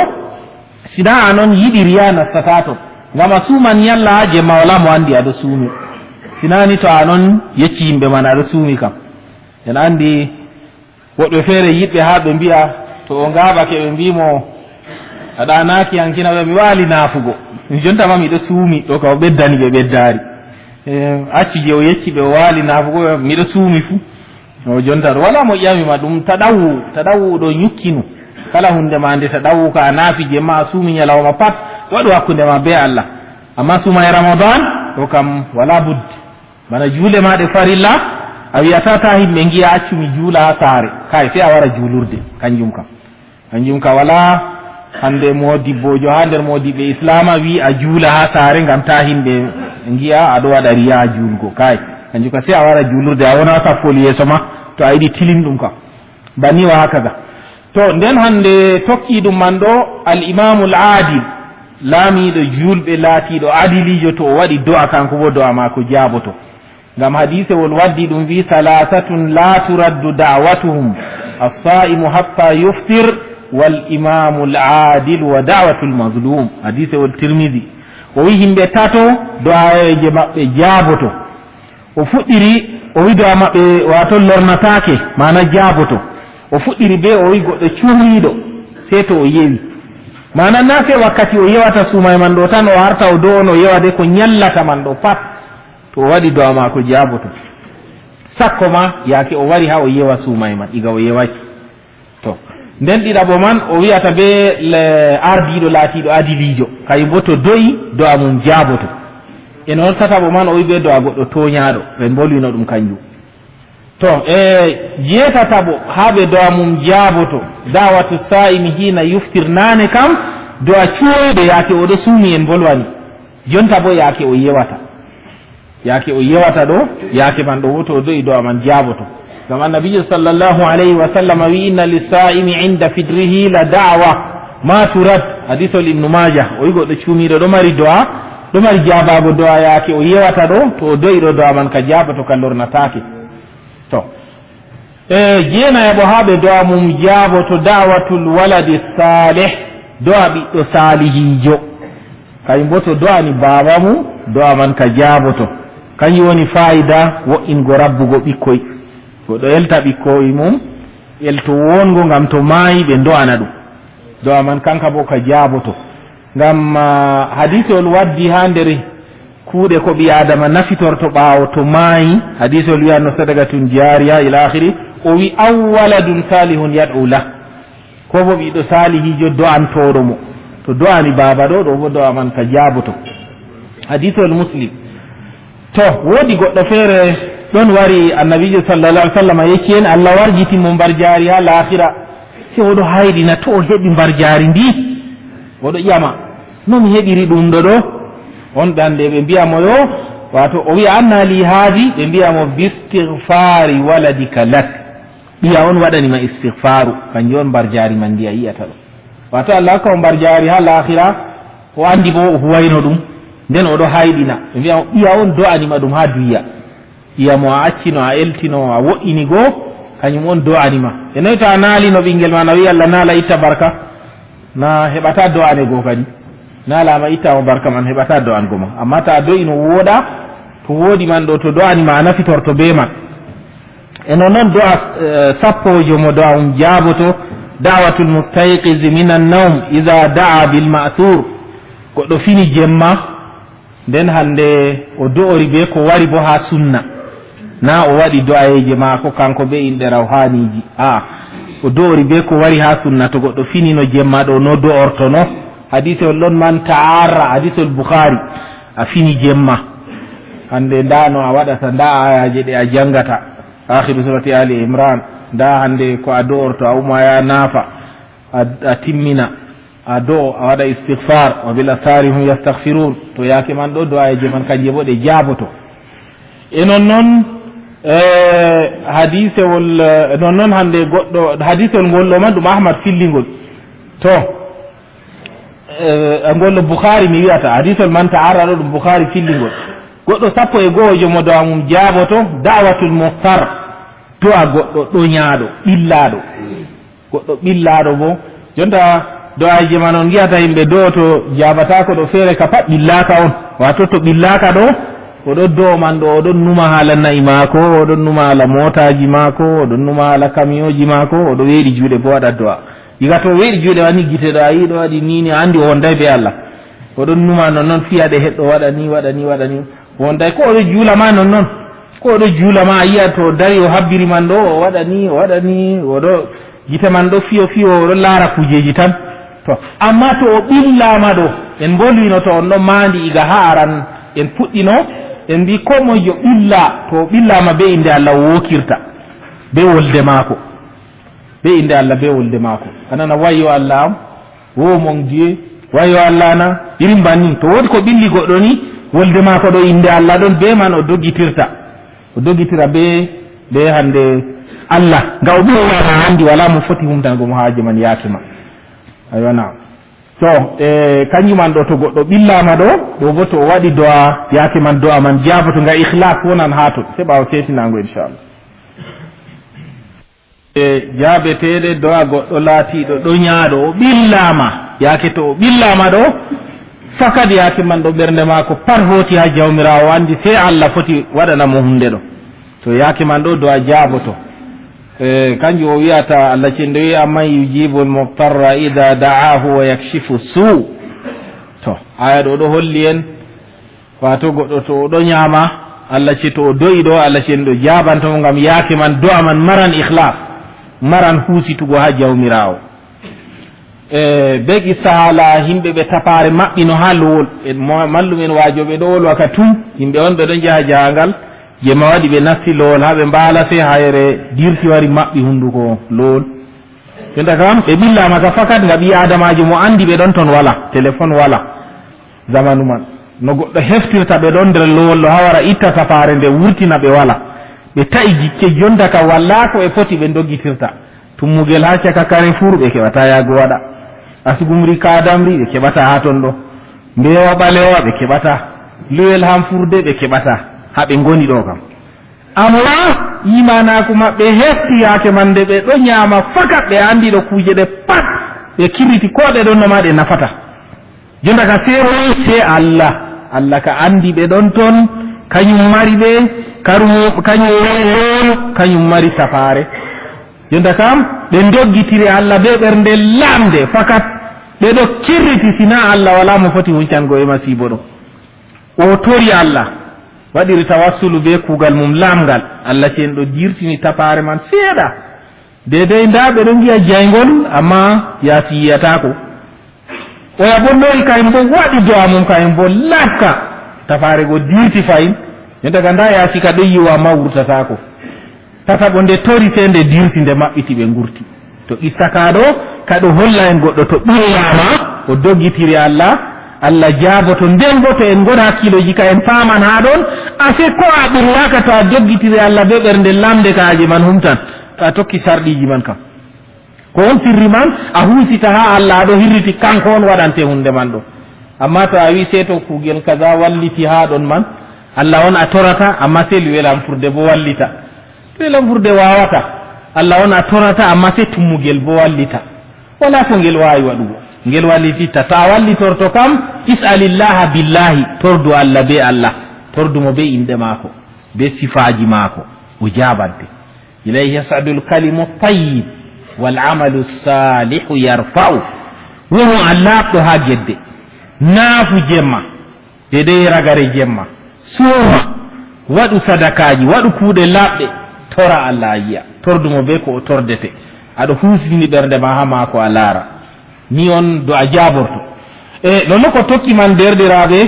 Sinaa a non yiɗi riya nastataa ton. Ngam a suuman yalla jemma walaa mo anndi a ɗo suumi. Sinaa ni to a non yecci yimɓe man a ɗo suumi kam. En anndi woɗɓe feere yiɗɓe haa ɓe mbi'a to o ngaaɓake ɓe mbi'i mo a ɗaanaaki hankina ɓe mi waali naafugo. Mi jonta ma miɗo suumi ɗo ka o ɓeddani ɓe ɓeddaari. Eh, accu je o yecci ɓe o waali naafugo ɓe miɗo suumi fuu. O jonta ɗo, walaa mo ƴami ma ɗum, taɗawu, taɗawu ɗo nyukkinu. Kala huunde ma nde taɗawu ka a naafi jemma a suumi nyalawma pat, waɗu hakkunde ma bee Allah. Ammaa suumay Ramadan, ɗo kam walaa buddi. Bana juuɗe ma ɗe farilla, a wi'ataa ta himɓe ngi'a accu mi juula haa saare. Kay, sey a wara juulurde, kanjum kam. Kanjum ka walaa hande moodibboojo haa nder moodibɓe Islaama wi'i a juula haa saare ngam taa himɓe ngi'a a ɗo waɗa riya juulgo. Kaay, kanjum ka sey a wara juulurde a wona sappol yeeso ma to a yiɗi tilim ɗum kam. Banni wa haka ga. To nden hande tokki ɗum man ɗo al-Imaamul Aadil, laamiiɗo juulɓe laatiiɗo adiliijo to o waɗi do'a kanko boo do'a maako jaaboto. Ngam hadiisewol waddi ɗum wi'i, "Salaasatun laa turaddu da'watuhum, as-saa'imu hattaa yuftir, wal imaamul aadil wa da'watul mazluum." Hadiisewol Tirmidi. O wi'i, "Yimɓe tato, do'ayeeje maɓɓe jaaboto." O fuɗɗiri, o wi'i do'a maɓɓe, waato lornataake, maana jaaboto. O fuɗɗiri bee o wi'i goɗɗo cuumiiɗo, sey to o yewi. Maana naa sey wakkati o yewata suumay man ɗo tan o arta o do'ono o yewa de ko nyallata man ɗo pat. To o waɗi do'a maako jaaboto. Sakko ma yaake o wari haa o yewa suumay man, iga o yewaki. To, nden ɗiɗaɓo man o wi'ata bee le-, ardiiɗo laatiiɗo adiliijo, kay boo to do'i do'a mum jaaboto. E non tataɓo man o wi'i bee do'a goɗɗo tooñaaɗo, en mbolwino ɗum kanjum. To, e jeetataɓo haa ɓe do'a mum jaaboto, da'watu saa'imi hiina yuftir, naane kam do'a cuuɗo yaake o ɗo suumi en mbolwani. Jonta boo yaake o yewata. Yaake o yewata ɗo, yaake man ɗo woto o do'i do'a man jaaboto. Ngam Annabiijo sallallahu alayhi wa sallam wi'i, "Inna lis-saa'imi inda fitrihi la da'wa ma turad." Hadiisol Ibnu Maajah, o wi'i goɗɗo cuumiiɗo ɗo mari do'a, ɗo mari jaabaago do'a yaake o yewata ɗo, to o do'i ɗo do'a man ka jaaboto ka lornataake. To, e jeenayaɓo haa ɓe do'a mum jaaboto da'watul waladi saalih, do'a ɓiɗɗo saalihiijo. Kay mbo to do'ani baaba mum, do'a man ka jaaboto. Kanjum woni faayida wo'ingo rabbugo ɓikkoy. Goɗɗo elta ɓikkoy mum, elto woongo ngam to maayi ɓe ndo'ana ɗum. Do'a man kanka boo ka jaaboto. Ngam, ah, hadiisol waddi haa nder kuuɗe ko ɓii Aadama nafitorto ɓaawo to maayi. Hadiisol wi'anno sadaqatun jaariya ila akhiri. O wi, "Aw waladun saalihun yad'u lah." Ko bo ɓiɗɗo saalihiijo do'antooɗo mo. To do'ani baaba ɗo, ɗo bo do'a man ka jaaboto. Hadiisol Muslim. To, woodi goɗɗo feere ɗon wari Annabiijo sallallahu alaihi wasallam yecci en Allah warjiti mo mbarjaari haa laahira. Se o ɗo hayɗina to o heɓi mbarjaari ndi. O ɗo ƴama, "No mi heɓiri ɗum ɗo ɗo?" On ɗan de ɓe mbi'a mo yo, waato o wi'a, "Anna li haadi?" Ɓe mbi'a mo, "Bistighfari waladika lak." Ɓiya on waɗani ma istighfaru, kanjum on mbarjaari man ndi a yi'ata ɗo. Waato Allah hokka mo mbarjaari haa laahira, O anndi boo o huwayno ɗum, nden o ɗo hayɗina. Ɓe mbi'a, ɓiya on do'anima ɗum haa duya. Ɓiya mo a accino, a eltino, a wo'ini go, kanyum on do'anima. E noy to a naalino ɓingel ma, na wi'i Allah naala itta barka, na heɓata do'ane go kadi. Naalaama itta mo barka man, heɓata do'ango ma. Amma to a do'ino wooɗa, to wooɗi man ɗo, to do'anima a nafitorto bee man. E non non do'a, eh, sappojo mo do'a mum jaaboto, da'watul mustayqizi minan nawm iza da'a bil ma'thur. Goɗɗo fini jemma, nden hande o do'ori be ko wari bo haa sunna. Na o waɗi do'ayeeje maako kanko be inɗe rawhaaniiji. A, o do'ori be ko wari haa sunna. To goɗɗo finino jemma ɗo, no do'ortono? Hadiisol ɗon, man ta'arra, hadiisol Bukhari. A fini jemma. Hande nda no a waɗata, nda ayaaje ɗe a jangata. Akhiru surati Ali Imran. Nda hande ko a do'orto, a uma ya nafa, a, a timmina, a do'o, a waɗa istighfar, wa bil asari hum yastaghfirun. To yaake man ɗo, do'ayeeje man kanje bo ɗe jaaboto. E non non, eh, hadiisewol, eh, non non hande goɗɗo, hadiisewol ngol ɗo man ɗum Ahmad fillingol. To, eh, ngol ɗo Bukhari mi wi'ata, hadiisewol man ta'arra ɗo ɗum Bukhari fillingol. Goɗɗo sappo e go'ojo mo do'a mum jaaboto, da'watul muftar, do'a goɗɗo ɗonyaaɗo, ɓillaaɗo. Goɗɗo ɓillaaɗo bo. Jonta do'ayeeje man on ngi'ata yimɓe do'oto jaabataako ɗo feere ka pat ɓillaaka on. Waato to ɓillaaka ɗo, o ɗo do'o man ɗo, o ɗon numa haala na'i maako, o ɗon numa haala mootaaji maako, o ɗon numa haala kamiyooji maako, o ɗo weeɗi juuɗe bo waɗa do'a. Diga to o weeɗi juuɗe wani gite ɗo, a yi'i ɗo waɗi ni ni, a anndi o wonday be Allah. O ɗon numa non non fiya ɗe heɗɗo waɗa ni, waɗa ni, waɗa ni. Wonday ko o ɗo juula ma non non. Ko o ɗo juula ma, a yi'a to o dari o habbiri man ɗo, o waɗa ni, o waɗa ni, o ɗo gite man ɗo fiyo fiyo, o ɗo laara kujeeji tan. To, amma to o ɓillaama ɗo, en mbolwino to on ɗo maandi iga haa aran, en puɗɗino, en mbi ko moy yo ɓilla, to o ɓillaama be innde Allah o wookirta, be wolde maako. Be innde Allah, be wolde maako. A nana, "Wayyo Allah am, wo mon Dieu, wayyo Allah na," irin banni. To woodi ko ɓilli goɗɗo ni, wolde maako ɗo, innde Allah ɗon, be man o doggitirta. O doggitira be, be hande Allah. Nga o ɓillaama anndi wala mo foti humtango mo haaje man yaake ma. Aywa, na'am. So, e, kanjum man ɗo, to goɗɗo ɓillaama ɗo, ɗo bo to o waɗi do'a, yaake man do'a man jaaboto nga ikhlas wonan haa ton. Sey ɓaawo seetinango, inchallah. E jaabeteeɗe do'a goɗɗo laatiiɗo ɗo nyaaɗo, o ɓillaama. Yaake to o ɓillaama ɗo, fakat yaake man ɗo ɓernde maako par hooti haa Jawmiraawo, o anndi sey Allah foti waɗana mo huunde ɗo. To yaake man ɗo, do'a jaaboto. E, kanjum o wi'ata, Allah cenɗo wi'i, "Amman yujibul mudtarra idha da'ahu wa yakshifu su." To, aya ɗo ɗo holli en, waato goɗɗo to o ɗo nyaama, Allah ce to o do'i ɗo, Allah cenɗo jaabanto mo ngam yaake man, do'a man maran ikhlas, maran huusitugo haa Jawmiraawo. E, be qissa haala himɓe ɓe tapaare maɓɓi no haa lowol. E, mo-, mallum en waajooɓe ɗo wolwa ka tum, himɓe on ɓe ɗon njaha jahangal, jemma waɗi ɓe nasti lowol haa ɓe mbaala, sey hayre dirti wari maɓɓi hunduko lowol. Jonta kam, ɓe ɓillaama ka fakat nga ɓii Aadamaajo mo anndi ɓe ɗon ton wala, telefon wala. Zamanu man. No goɗɗo heftirta ɓe ɗon nder lowol ɗo haa wara itta tapaare nde wurtina ɓe wala. Ɓe ta'i jikke jonta ka wala ko ɓe poti ɓe ndoggitirta. Tummugel haa caka Carrefour ɓe keɓata yaago waɗa. Asugumri Kadamri ɓe keɓata haa ton ɗo. Mbeewa Ɓalewa ɓe keɓata. Luwel Hamfurde ɓe keɓata. Haa ɓe ngoni ɗo kam. Amma iimaanaaku maɓɓe hefti yaake man nde ɓe ɗo nyaama fakat ɓe anndi ɗo kuuje ɗe pat ɓe kirriti ko ɗe ɗon no ma ɗe nafata. Jonta ka sey moy? Sey Allah. Allah ka anndi ɓe ɗon ton, kanyum mari ɓe, karum-, kanyum woni lowol, kanyum mari tapaare. Jonta kam, ɓe ndoggitiri Allah be ɓernde lamnde, fakat ɓe ɗo kirriti, si na Allah, walaa mo foti huncango e masiibo ɗo. O tori Allah, waɗiri tawassulu be kuugal mum lamngal. Allah cenɗo jirtini tapaare man seeɗa. Deydey ndaa ɓe ɗon ngi'a jayngol, ammaa yaasi yi'ataako. Oya bo lori kayum bo waɗi do'a mum kayum bo lakka. Tapaare go dirti fahin. Jonta ka ndaa yaasi ka ɗon yi'o ammaa wurtataako. Tataɓo nde tori sey nde dirsi nde maɓɓiti ɓe ngurti. To qissa ka ɗo, ka ɗo holla en goɗɗo to ɓillaama, o doggitiri Allah, Allah jaaboto. Nden bo to en ngoda hakkiilooji ka en paaman haa ɗon, ase ko a ɓillaaka to a doggitiri Allah be ɓernde lamnde ka haaje man humtan. To a tokki sarɗiiji man kam. Ko on sirri man, a huusita haa Allah, a ɗo hirriti kanko on waɗante huunde man ɗo. Amma to a wi sey to kuugel kaza walliti haa ɗon man, Allah on a torata, amma sey welamfurde bo wallita. To welamfurde waawata, Allah on a torata, amma sey tummugel bo wallita. Walaa ko ngel waawi waɗugo. Ngel wallititta. To a wallitorto kam, is'alillaha billahi, tordu Allah be Allah, tordu mo be inɗe maako, be sifaaji maako, o jaabante. Ilayhi yas'adul kalimu tayyib, wal amalu salihu yarfa'u. Wonu a laaɓɗo haa gedde, naafu jemma, deydey ragare jemma, suuma, waɗu sadakaaji, waɗu kuuɗe laaɓɗe, tora Allah a yi'a, tordu mo be ko o tordete. Aɗo huusini ɓernde ma haa maako a laara. Ni on do'a jaaborto. E, ɗon no ko tokki man, deerɗiraaɓe,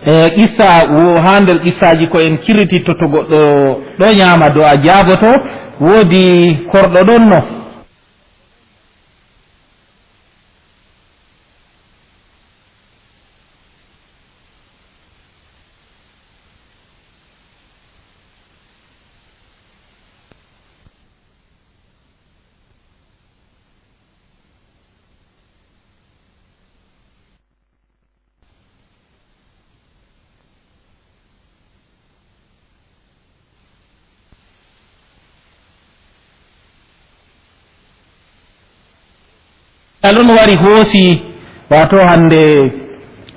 e, qissa wo haa nder qissaaji ko en kirrititto to goɗɗo ɗo nyaama do'a jaaboto, woodi korɗo ɗon no. Alun wari hoosi, wato hande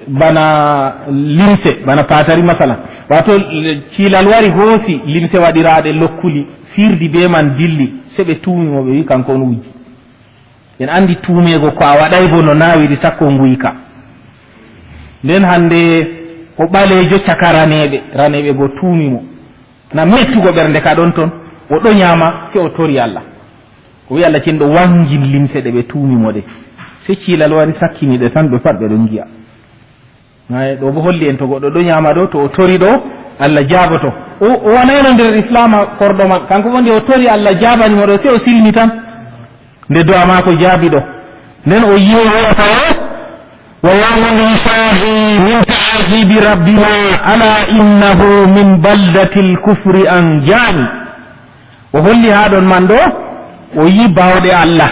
bana limse, bana patari masala. Wato ciilal wari hoosi limse waɗiraaɗe lokkuli, firdi be man dilli, se ɓe tuumi mo, ɓe wi kanko on wujji. En andi tuumeego ko a waɗay bo no naawiri sakko nguyka. Nden hande o ɓaleejo caka raneeɓe, raneeɓe go tuumi mo. Na mettugo ɓernde ka ɗon ton, o ɗo nyaama, se o tori Allah. O wi Allah cenɗo wangin limse ɗe ɓe tuumi mo ɗe. Se ciilal wari sakkini ɗe tan, ɓe pat ɓe ɗon ngi'a. Ay, ɗo bo holli en to goɗɗo ɗo nyaama ɗo, to o tori ɗo, Allah jaaboto. O, o wonayno nder Islaama korɗo man. Kanko bo nde o tori Allah jaabani mo ɗo, se o silmi tan. Nde do'a maako jaabi ɗo. Nden o yi'i o wi'ata o, wa yawmal ishahi min ta'azibi rabbina, ala innahu min baldatil kufri anjani. O holli haa ɗon man ɗo, o yi'i baawɗe Allah.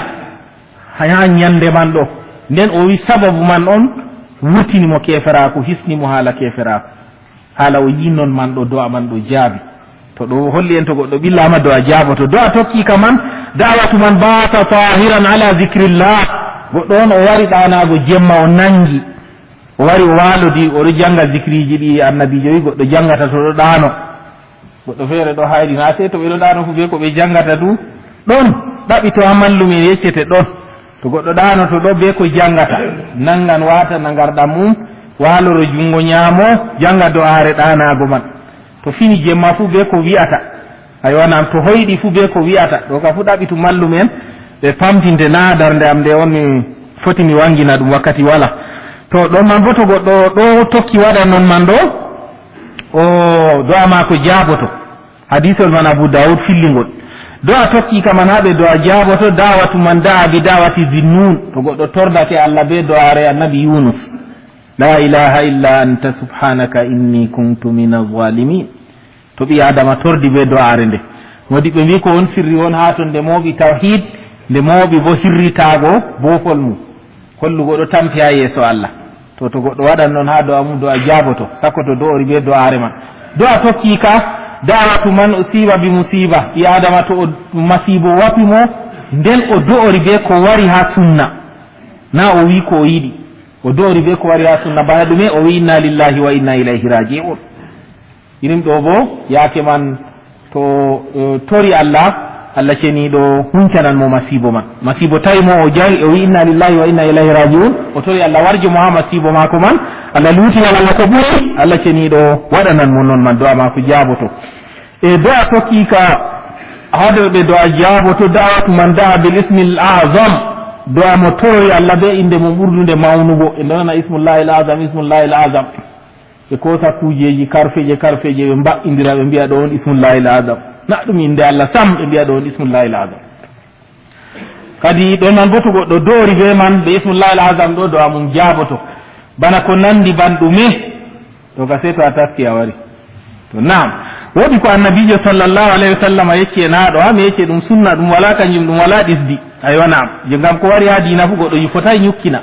Haa nyande man ɗo. Nden o wi sababu man on wurtini mo keeferaaku, hisni mo haala keeferaaku. Haala o yi'i non man ɗo, do'a man ɗo jaabi. To ɗo holli en to goɗɗo ɓillaama, do'a jaaboto. Do'a tokki ka man, da'watu man bata tahiran ala zikrillah. Goɗɗo on o wari ɗaanaago jemma, o nangi. O wari o waalodi, o ɗo janga zikriiji ɗi annabiijo wi goɗɗo jangata to ɗo ɗaano. Goɗɗo feere ɗo hayri, na sey to ɓe ɗo ɗaano fu be ko ɓe jangata du. Ɗon, ɗaɓɓito haa mallumen yeccete ɗon. To goɗɗo ɗaanoto ɗo be ko jangata, nangan waatana ngarɗam mum, waaloro jungo nyaamo, janga do'aare ɗaanaago man. To fini jemma fu be ko wi'ata. Aywa, naam, to hoyɗi fu be ko wi'ata. Ɗo ka fu ɗaɓɓitu mallumen, ɓe pamtinte na darnde am nde on mi foti mi wangina ɗum wakkati wala. To ɗon man bo to goɗɗo ɗo tokki waɗa non man ɗo, o do'a maako jaaboto. Hadiisol man Abu Dawud filli ngol. Do'a tokki ka man haa ɓe do'a jaaboto, da'watu man da'a bi da'wati Zinnun. To goɗɗo tordake Allah be do'aare Annabi Yunus. La ilaha illa anta subhanaka inni kuntu minaz zalimin. To ɓii Aadama tordi be do'aare nde. Moodi ɓe mbii ko on sirri on haa ton nde mooɓi tawhid, nde mooɓi bo hirritaago boofol mum. Hollugo ɗo tampi haa yeeso Allah. To, to goɗɗo waɗan non haa do'a mum, do'a jaaboto, sakko to do'ori be do'aare man. Do'a tokki ka, da'watu man usiba bi musiba. Ɓii Aadama to o masiibo wapi mo, nden o do'ori be ko wari haa sunna. Na o wi ko o yiɗi. O do'ori be ko wari haa sunna. Bana ɗume o wi inna lillahi wa inna ilayhi raji'un. Irin ɗo bo, yaake man to, eh, tori Allah, Allah ceniiɗo huncanan mo masiibo man. Masiibo tawi mo o jari, o wi inna lillahi wa inna ilayhi raji'un. O tori Allah warjo mo haa masiibo maako man. Allah luutinan mo ko ɓuri, Allah ceniiɗo waɗanan mo non man, do'a maako jaaboto. E do'a tokki ka haa nder ɓe do'a jaaboto, da'watu man da'a bil ismil a'zam. Do'a mo toroyi Allah be innde mum ɓurdunde mawnugo. En ɗo nana ismullahil a'zam, ismullahil a'zam. Ɓe koosa kuujeeji karfeeje, karfeeje, ɓe mbaɗindira, ɓe mbi'a ɗo on ismullahil a'zam. Na ɗum innde Allah sam, ɓe mbi'a ɗo on ismullahil a'zam. Kadi ɗon man bo to goɗɗo do'ori be man, be ismullahil a'zam ɗo, do'a mum jaaboto. Bana ko nandi ban ɗume? To ka sey to a taski a wari. To naam. Woodi ko Annabiijo sallallahu alayhi wa sallam yecci en haa ɗo, haa mi yecce ɗum sunna, ɗum walaa kanjum, ɗum walaa ɗisdi. Aywa naam. Je ngam ko wari haa diina fu goɗɗo fotaay nyukkina.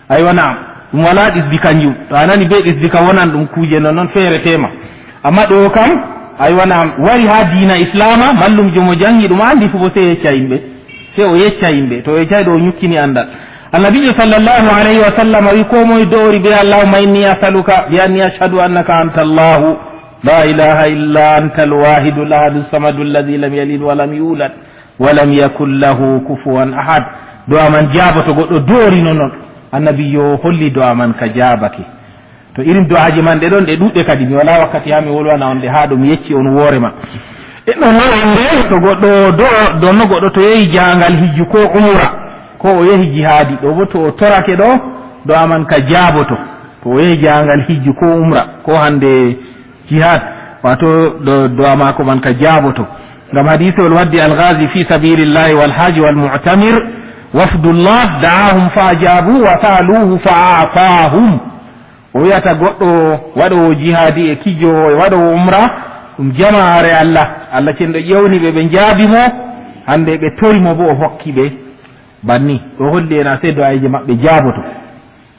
Aywa naam. Ɗum walaa ɗisdi kanjum. To a nani bee ɗisdi ka wonan ɗum kuuje non non feere teema. Amma ɗo kam, ay wana wari haa diina Islaama, mallumjo mo janngi ɗum anndi fu bo sey yecca yimɓe. Sey o yecca yimɓe. To o yeccay ɗo o nyukkini anndal. Annabiijo sallallahu alayhi wa sallam wi koo moy do'ori bee Allahumma inni as'aluka bi anni ashhadu annaka anta Allahu la ilaha illa anta alwahidul ahadus samadul ladhi lam yalid wa lam yulad wa lam yakul lahu kufuwan ahad. Do'a man jaaboto goɗɗo do'orino non. Annabiijo holli do'a man ka jaabake. To irin do'aaji man ɗe ɗon ɗe ɗuɗɗe kadi, mi walaa wakkati haa mi wolwana on ɗe haa ɗo mi yecci on woore man. E ɗon no hannde to goɗɗo do'o, ɗon no goɗɗo to yehi jahangal hijju ko umra, ko o yehi jihaadi, ɗo bo to o torake ɗo, do'a man ka jaaboto. To o yehi jahangal hijju ko umra, ko hannde jihaad, waato do-, do'a maako man ka jaaboto. Ngam hadiisol waddi, "Al-ghazi fi sabilillahi wal haji wal mu'tamir wafdullah da'ahum fa ajabu wa sa'aluhu fa a'tahum." O wi'ata goɗɗo waɗoowo jihaadi e kijoowo e waɗoowo umra, ɗum jamaare Allah. Allah cenɗo ƴewni ɓe, ɓe njaabi mo, hannde ɓe tori mo bo o hokki ɓe. Banni, ɗo holli en a sey do'ayeeje maɓɓe jaaboto.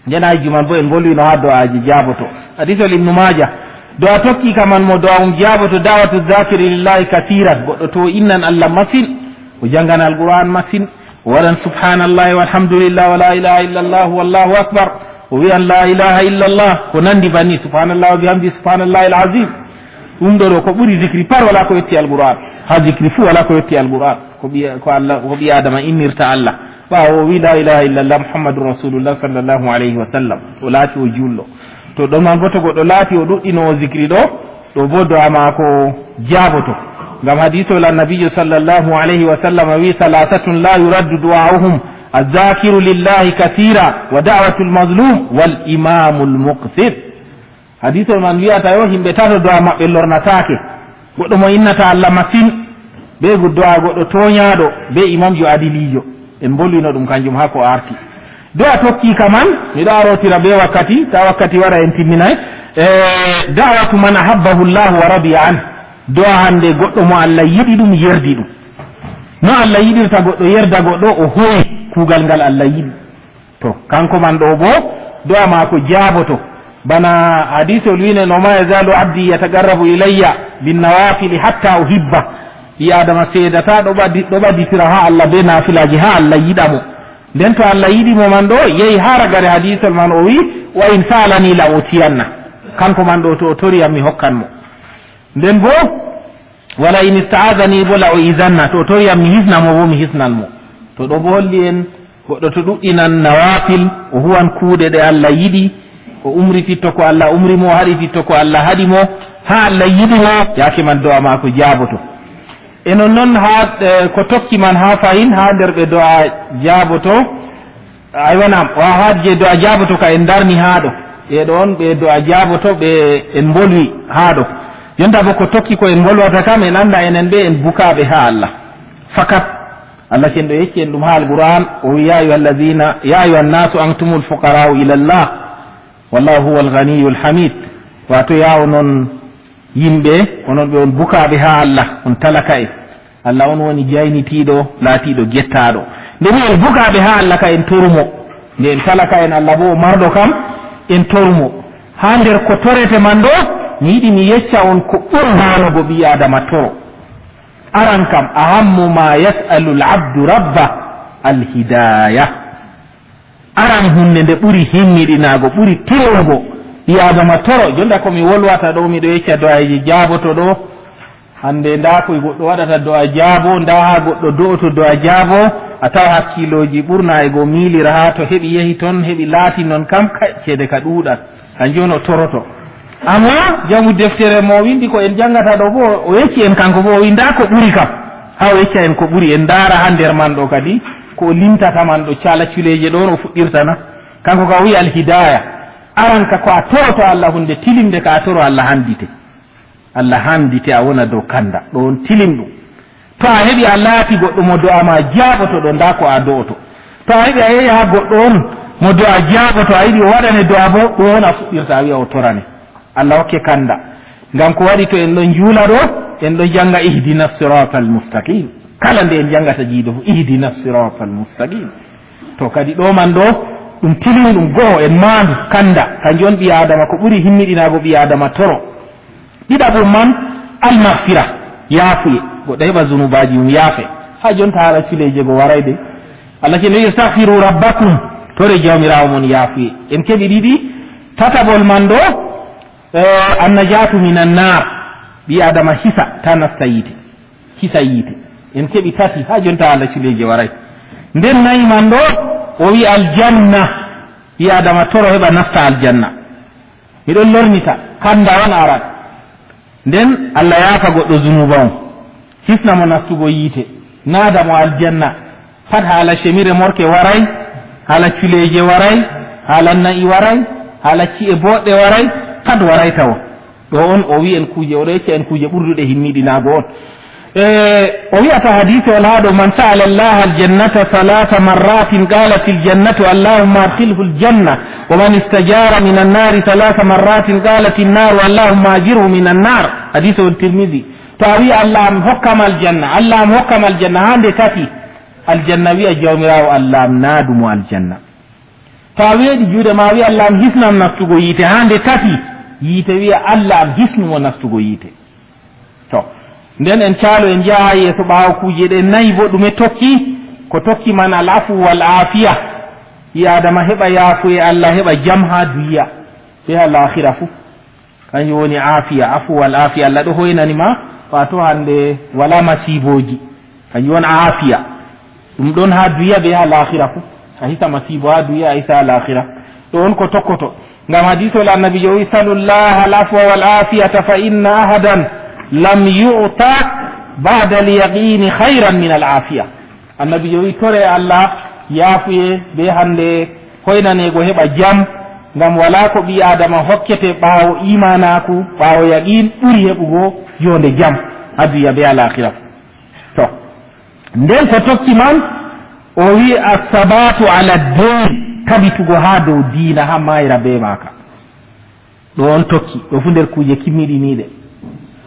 Nden hajju man bo en mbolwino haa do'aaji jaaboto. Hadiisol Ibnu Maaja. Do'a tokki ka man mo do'a um jaaboto, da'watu zakiri lillahi kasiran. Goɗɗo to o innan Allah masin, o jangan Alqur'aan masin, o waɗan subhanallahi walhamdulillah wa la ilaha illallah wallahu akbar. O wi'an la ilaha illallah, ko nandi banni, subhanallah wa bihamdi, subhanallahi al-azim. Ɗum ɗo ɗo ko ɓuri zikri par wala ko yotti Alqur'aan. Haa zikri fuu wala ko yotti Alqur'aan. Ko ɓi, ko Allah, ko ɓi Adama innirta Allah. Ɓaawo o wi, "La ilaha illallah Muhammadun Rasulullah sallallahu alayhi wa sallam." O laati o juulɗo. To ɗon man bo to goɗɗo laati o ɗuɗɗino o zikri ɗo, ɗo bo do'a maako jaaboto. Ngam hadiisol Annabiijo sallallahu alayhi wa sallam wi, "Thalathatun la yuraddu du'a'uhum, az-zakiru lillahi kathira, wa da'watul mazlum, wal imamul muqsit." Hadiisol man wi'ata yo himɓe tato do'a maɓɓe lornataake. Goɗɗo mo innata Allah masin, be gu-, do'a goɗɗo tooñaaɗo, be imamjo adiliijo. En mbolwino ɗum kanjum haa ko arti. Do'a tokki ka man, miɗo arotira be wakkati, ta wakkati waɗa en timminay. E, da'watu man ahabbahu Allah wa radiya an. Do'a hannde goɗɗo mo Allah yiɗi ɗum, yerdi ɗum. No Allah yiɗirta goɗɗo, yerda goɗɗo, o hoyi kuugal ngal Allah yiɗi. To, kanko man ɗo bo, do'a maako jaaboto. Bana hadiisol wi'ne, "No ma yazalu abdi yataqarrabu ilayya bin nawafili hatta uhibba." Ɓii Adama seedata ɗo ɓadi-, ɗo ɓaditira haa Allah be naafilaaji haa Allah yiɗa mo. Nden to Allah yiɗi mo man ɗo, yehi haa ragare hadiisol man o wi, "Wa in sa'alani la utiyanna." Kanko man ɗo to o tori yam mi hokkan mo. Nden bo, "Wala in ista'azani bo la u'izanna." To o tori yam mi hisna mo bo mi hisnan mo. To ɗo bo holli en goɗɗo to ɗuɗɗinan nawafil, o huwan kuuɗe ɗe Allah yiɗi, o umrititto ko Allah umri mo, o haɗititto ko Allah haɗi mo, haa Allah yiɗi mo, yaake man do'a maako jaaboto. E non non haa, eh, ko tokki man haa fahin, haa nder ɓe do'a jaaboto. Aywa, naam, o haa je do'a jaaboto ka en darni haa ɗo. Ɓe ɗo on, ɓe do'a jaaboto, ɓe en mbolwi haa ɗo. Jonta bo ko tokki ko en mbolwata kam, en annda enen ɓe en bukaaɓe haa Allah. Fakat, Allah cenɗo yecci en ɗum haa Alqur'aan, o wi, "Ya ayyuhallazina, ya ayyuhannasu antumul fuqara'u ilallah, wallahu huwal ghaniyyul hamid." Waato, ya onon yimɓe, onon ɓe on bukaaɓe haa Allah, on talaka'en. Allah on woni jaynitiiɗo, laatiiɗo gettaaɗo. Nde mi en bukaaɓe haa Allah ka en torumo. Nde en talaka'en Allah bo o marɗo kam, en torumo. Haa nder ko torete man ɗo, mi yiɗi mi yecca on ko ɓuri haanugo ɓii Adama toro. Aran kam, ahammu ma yas'alul abdu rabba al hidaya. Aran hunde nde ɓuri himmiɗinaago, ɓuri tinnugo, ɓii Adama toro, jonta ko mi wolwata ɗo, miɗo yecca do'ayeeji jaaboto ɗo. Hannde ndaa ko goɗɗo waɗata do'a jaabo, ndaa haa goɗɗo do'oto do'a jaabo, a tawa hakkiilooji ɓurna e go miilira haa to heɓi yehi ton, heɓi laati non kam, kay, ceede ka ɗuuɗat. Kanjum on o toroto. Amma jangu deftere mo windi ko en jangata ɗo bo, o yecci en kanko bo, o wi ndaa ko ɓuri kam. Haa o yecca en ko ɓuri, en ndaara haa nder man ɗo kadi, ko o limtata man ɗo cala culeeje ɗon o fuɗɗirta na. Kanko ka o wi alhidaya. Aran ka ko a toroto Allah hunde tilimde ka a toro Allah handite. Allah handite a wona dow kanda. Ɗo on tilimɗum. To a heɓi a laati goɗɗo mo do'a ma jaaboto ɗo, ndaa ko a do'oto. To a heɓi a yehi haa goɗɗo on mo do'a jaaboto, a yiɗi o waɗane do'a bo, ɗo on a fuɗɗirta a wi'a o torane. Allah hokke kanda. Ngam ko waɗi to en ɗon juula ɗo, en ɗon janga ihdina siratal mustaqim. Kala nde en jangata jiido fu, ihdina siratal mustaqim. To kadi ɗo man ɗo, Ɗum tilin, ɗum go'o, en maandu, kanda, kanjum on ɓii Aadama, ko ɓuri himmiɗinaago ɓii Aadama toro. Ɗiɗaɓum man, almaghfira, yaafuye, goɗɗo heɓa zunubaaji mum yaafe. Haa jonta haala culeeje go waray de. Allah ke no, "Istaghfiru rabbakum", tore Jawmiraawo mon yaafuye. En keɓi ɗiɗi, tataɓol man ɗo, eh, annajatu minan naar, ɓii Aadama hisa, ta nasta yiite. Hisa yiite. En keɓi tati, haa jonta haala culeeje waray. Nden nayi man ɗo, o wi aljanna, ɓii Aadama toro heɓa nasta aljanna. Miɗon lornita, kanda on aran. Nden Allah yaafa goɗɗo zunuba on. Hisna mo nastugo yiite. Naada mo aljanna. Pat haala cemire morke waray, haala culeeje waray, haala na'i waray, haala ci'e booɗɗe waray, pat waray tawo. Ɗo on o wi'en kuuje, o ɗo yecca en kuuje ɓurduɗe himmiɗinaago on. E, o wi'ata hadiisewol haa ɗo, "Man sa'ala Allah al-jannata thalatha marratin, qalat al-jannatu, Allahumma adkhilhu al-janna, wa man istajara min an-nari thalatha marratin, qalat an-naru, Allahumma ajirhu min an-nar." Hadiisewol Tirmidhi. To a wi'i, "Allah am hokkam aljanna, Allah am hokkam aljanna," haa nde tati, aljanna wi'a, "Jawmiraawo Allah am, naadu mo aljanna." To a weeɗi juuɗe ma, a wi'a, "Allah am hisnam nastugo yiite," haa nde tati, yiite wi'a, "Allah am hisnu mo nastugo yiite." To, nden en caalo, en njaha yeeso ɓaawo kuuje ɗe nayi bo, ɗume tokki? Ko tokki man, al afu wal aafiya. Ɓii Aadama heɓa yaafuye, Allah heɓa jam haa duniya, be haa laakhira fu. Kanjum woni aafiya, afu wal aafiya. Allah ɗo hoynani ma, waato hande wala masiibooji. Kanjum woni aafiya. Ɗum ɗon haa duniya be haa laakhira fu. A hisa masiibo haa duniya, a hisa haa laakhira. Ɗo on ko tokkoto. Ngam hadiisol Annabiijo o wi, "Salullaha al-afwa wal aafiyata fa inna ahadan lam yu'ta ba'da al-yaqini khayran min al-aafiya." Annabiijo wi, "Tore Allah yaafuye be hande hoynanego heɓa jam, ngam wala ko ɓii Aadama hokkete ɓaawo iimaanaaku, ɓaawo yaqiin ɓuri heɓugo jonde jam haa duniya be haa laakhira." To, nden ko tokki man, o wi, "As-sabatu ala din", tabitugo haa dow diina, haa mayra be maaka. Ɗo on tokki, ɗo fu nder kuuje kimmiɗiniiɗe.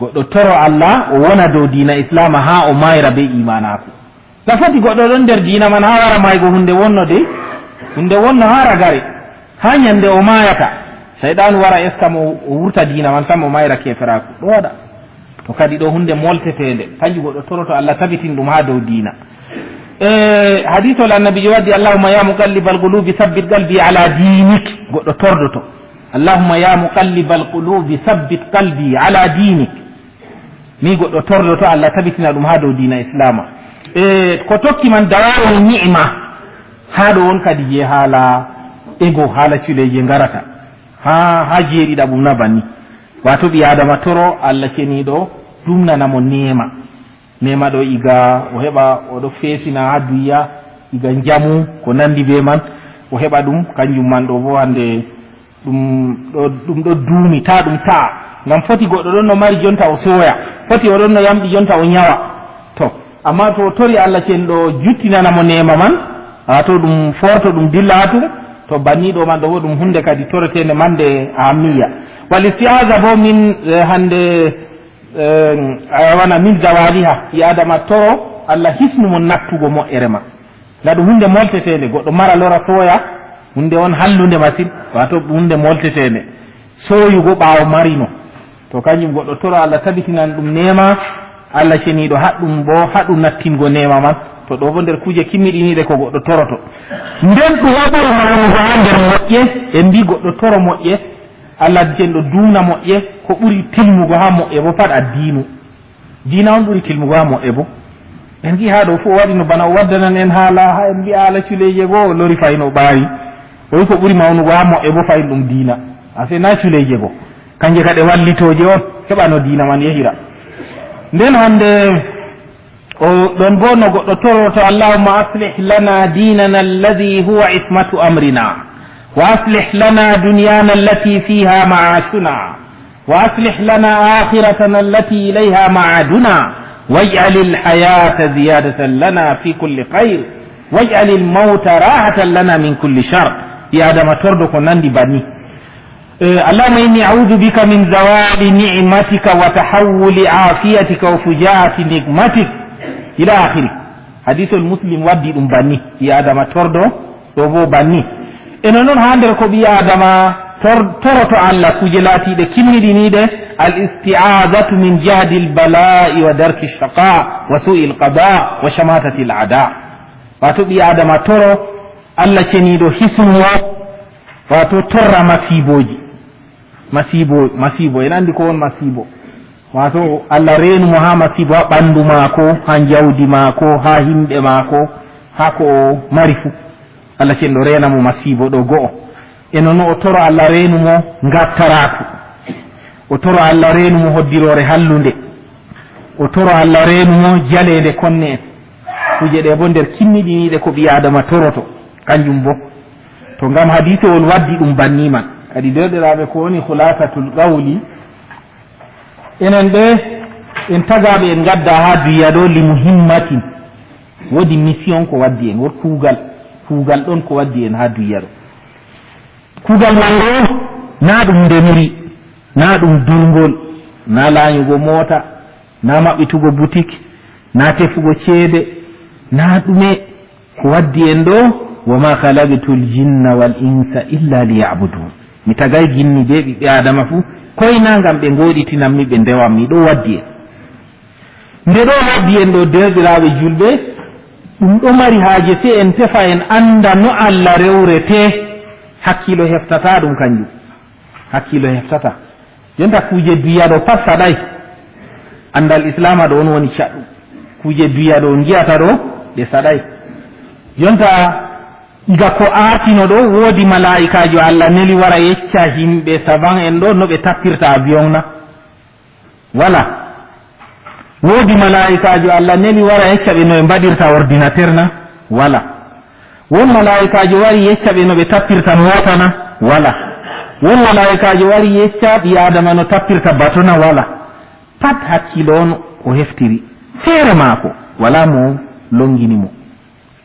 Goɗɗo toro Allah, o wona dow diina Islaama haa o mayra be iimaanaaku. Na foti goɗɗo ɗon nder diina man haa wara maygo hunde wonno dey, hunde wonno haa ragare, haa nyande o mayata. Sayɗaanu wara eska mo, o wurta diina man, tan mo mayra keeferaaku. Ɗo waɗa. To kadi ɗo hunde molteteende, kanjum goɗɗo toroto Allah tabitin ɗum haa dow diina. E hadiisol Annabiijo waddi, "Allahumma ya muqallibal qulubi sabbit qalbi ala dinik." Goɗɗo tordoto, "Allahumma ya muqallibal qulubi sabbit qalbi ala dinik." Ni goɗɗo tordoto Allah tabitina ɗum haa dow diina Islaama. E ko tokki man, dawa'u ni'ma. Haa ɗo on kadi je haala ego, haala culeeje ngarata. Haa, haa jeeɗiɗaɓum na banni. Waato ɓii Aadama toro Allah ceniiɗo dumnana mo neema. Neema ɗo iga o heɓa, o ɗo feesina haa duniya, iga njamu, ko nandi be man, o heɓa ɗum, kanjum man ɗo bo hande ɗum ɗo, ɗum ɗo duumi, taa ɗum ta'a. Ngam foti goɗɗo ɗon no mari jonta o sooya, foti o ɗon no yamɗi jonta o nyawa. To, amma to o tori Allah cenɗo juttinana mo neema man, haa to ɗum forto ɗum dilla haa tum, to banni ɗo man ɗo bo ɗum hunde kadi toreteende mande ahammiya. Wal isti'aza bo min, eh, hande, eh, a wana min zawaliha, ɓii Aadama toro Allah hisnu mo nattugo mo'ere ma. Nda ɗum hunde molteteende, goɗɗo mara lora sooya, hunde on hallunde masin, waato ɗum hunde molteteende. Sooyugo ɓaawo marino. To kanjum goɗɗo toro Allah tabitinan ɗum neema, Allah ceniiɗo haɗɗum bo, haɗu nattingo neema man. To ɗo bo nder kuuje kimmiɗiniiɗe ko goɗɗo toroto. Nden ɗum waɗi mawnugo haa nder moƴƴe, en mbi goɗɗo toro moƴƴe, Allah cenɗo duuna moƴƴe, ko ɓuri tilmugo haa moƴƴe bo pat addiinu. Diina on ɓuri tilmugo haa moƴƴe bo. En ngi haa ɗo fu o waɗi no bana o waddanan en haala, haa en mbi'a haala culeeje goo, o lori fahin o ɓaawi. O wi ko ɓuri mawnugo haa moƴƴe bo fahin ɗum diina. A sey na culeeje goo. Kanje kadi wallitooje on, heɓa no diina man yehira. Nden hande o ɗon bo no goɗɗo toroto, "Allahumma aslih lana dinana alladhi huwa ismatu amrina, wa aslih lana dunyana allati fiha ma'ashuna." وأصلح لنا آخرتنا التي إليها معادنا واجعل الحياة زيادة لنا في كل خير واجعل الموت راحة لنا من كل شر. Ɓii Aadama tordo ko nandi banni. Eh, اللهم إني أعوذ بك من زوال نعمتك وتحول عافيتك وفجاءة نقمتك إلى آخره. Hadiisul Muslim waddi ɗum banni. Ɓii Aadama tordo ɗo bo banni. Eno noon, haa nder ko ɓii Aadama tor-, toroto Allah, kuuje laatiiɗe kimmiɗiniiɗe, al isti'aadatu min jahdil balaa'i wa darki shaqa wa su'il qada wa shamatatil ada. Waato ɓii Aadama toro Allah ceniiɗo hisnu mo, waato torra masiibooji. Masiibo, masiibo, en anndi ko won masiibo. Waato Allah reenu mo haa masiibo, haa ɓanndu maako, haa njawdi maako, haa yimɓe maako, haa ko o mari fuu. Allah cenɗo reena mo masiibo ɗo go'o. E noon o toro Allah reenu mo ngattaraaku. O toro Allah reenu mo hoddiroore hallunde. O toro Allah reenu mo jaleende konne'en. Kuuje ɗe boo nder kimmiɗiniiɗe ko ɓii Aadama toroto, kanjum boo. To ngam hadiisewol waddi ɗum banni man. Kadi deerɗiraaɓe, ko woni khulaasatul qawli? Enen ɓe en tagaaɓe en ngadda haa duya ɗo li muhimmatin. Woodi mission ko waddi en, woodi kuugal, kuugal ɗon ko waddi en haa duya ɗo. Kuugal man ɗo, naa ɗum ndemri, naa ɗum durngol, naa laanyugo moota, naa maɓɓitugo butik, naa tefugo ceede, naa ɗume. Ko waddi en ɗo, "Wa ma khalaqtul jinna wal insa illa liya'budun." Mi tagay jinni be ɓiɓɓe Aadama fuu, koy naa ngam ɓe ngooɗitinammi, ɓe ndewammi, ɗo waddi en. Nde ɗo waddi en ɗo, deerɗiraaɓe julɓe, ɗum ɗo mari haaje sey en tefa en annda no Allah rewretee, hakkiilo heftataa ɗum kanjum. Hakkiilo heftataa. Jonta kuuje duya ɗo pat saɗay. Anndal Islaama ɗo on woni caɗɗum. Kuuje duya ɗo on ngi'ata ɗo, ɗe saɗay. Jonta iga ko aatino ɗo, woodi malaa'ikaajo Allah neli wara yecca himɓe savan en ɗo no ɓe tappirta avion na? Wala. Woodi malaa'ikaajo Allah neli wara yecca ɓe no ɓe mbaɗirta ordinateur na? Wala. Won malaa'ikaajo wari yecca ɓe no ɓe tappirta moota na? Wala. Won malaa'ikaajo wari yecca ɓii Aadama no tappirta bato na? Wala. Pat hakkiilo on o heftiri. Feere maako, wala mo longini mo.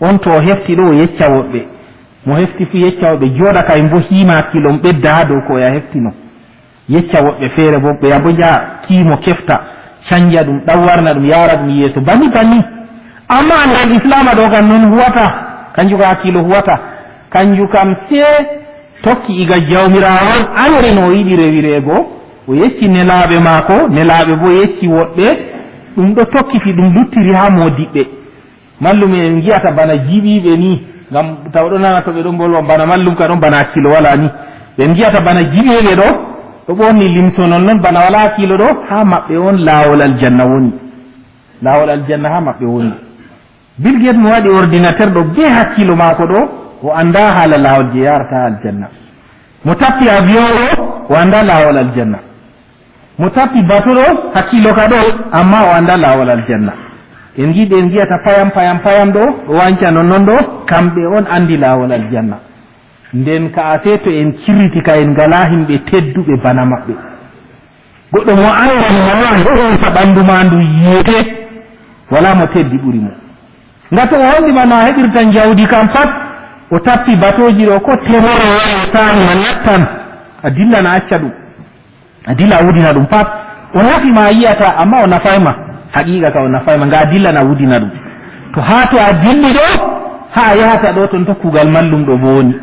On to o hefti ɗo, o yecca woɓɓe. Mo hefti fuu yecca woɓɓe, jooɗa kay mbo hiima hakkiilo on ɓedda haa dow ko o ya heftino. Yecca woɓɓe feere boo, ɓe ya boo njaha kiimo kefta, canja ɗum, ɗan warna ɗum, yaara ɗum yeeso, bani bani. Amma anndal Islaama ɗo kam non huwata, kanjum kam hakkiilo huwata. Kanjum kam sey tokki iga Jawmiraawo on anndi no o yiɗi rewireego, o yecci nelaaɓe maako, nelaaɓe boo yecci woɗɓe, ɗum ɗo tokkiti, ɗum luttiri haa moodiɓɓe. Mallum en ngi'ata bana jiɓiiɓe ni, ngam taw ɗo nana to ɓe ɗon mbolwa bana mallum ka ɗon bana hakkiilo wala ni. Ɓe ngi'ata bana jiɓiiɓe ɗo, ɗo ɓorni limso non non bana wala hakkiilo ɗo, haa maɓɓe on laawol aljanna woni. Laawol aljanna haa maɓɓe woni. Bill Gates mo waɗi ordinateur ɗo be hakkiilo maako ɗo, o anndaa haala laawol je yaarata aljanna. Mo tappi avion ɗo, o anndaa laawol aljanna. Mo tappi bato ɗo, hakkiilo ka ɗo, amma o anndaa laawol aljanna. En ngi'i ɓe en ngi'ata payam, payam, payam ɗo, ɗo wanca non non ɗo, kamɓe on anndi laawol aljanna. Nden ka a sey to en cirriti ka en ngalaa himɓe tedduɓe bana maɓɓe. Goɗɗo mo anndan mo a heɓanta ɓanndu ma ndu yiite, walaa mo teddi ɓuri mo. Ngam to o holli ma no a heɓirta njawdi kam pat, o tappi batooji ɗo ko temere wari o taani ma nattan, a dillan a acca ɗum. A dilla a wudina ɗum pat. O nafi ma a yi'ata, amma o nafay ma. Haqiiqa ka o nafay ma, nga a dillan a wudina ɗum. To haa to a dilli ɗo, haa a yahata ɗo ton to kuugal mallum ɗo bo woni.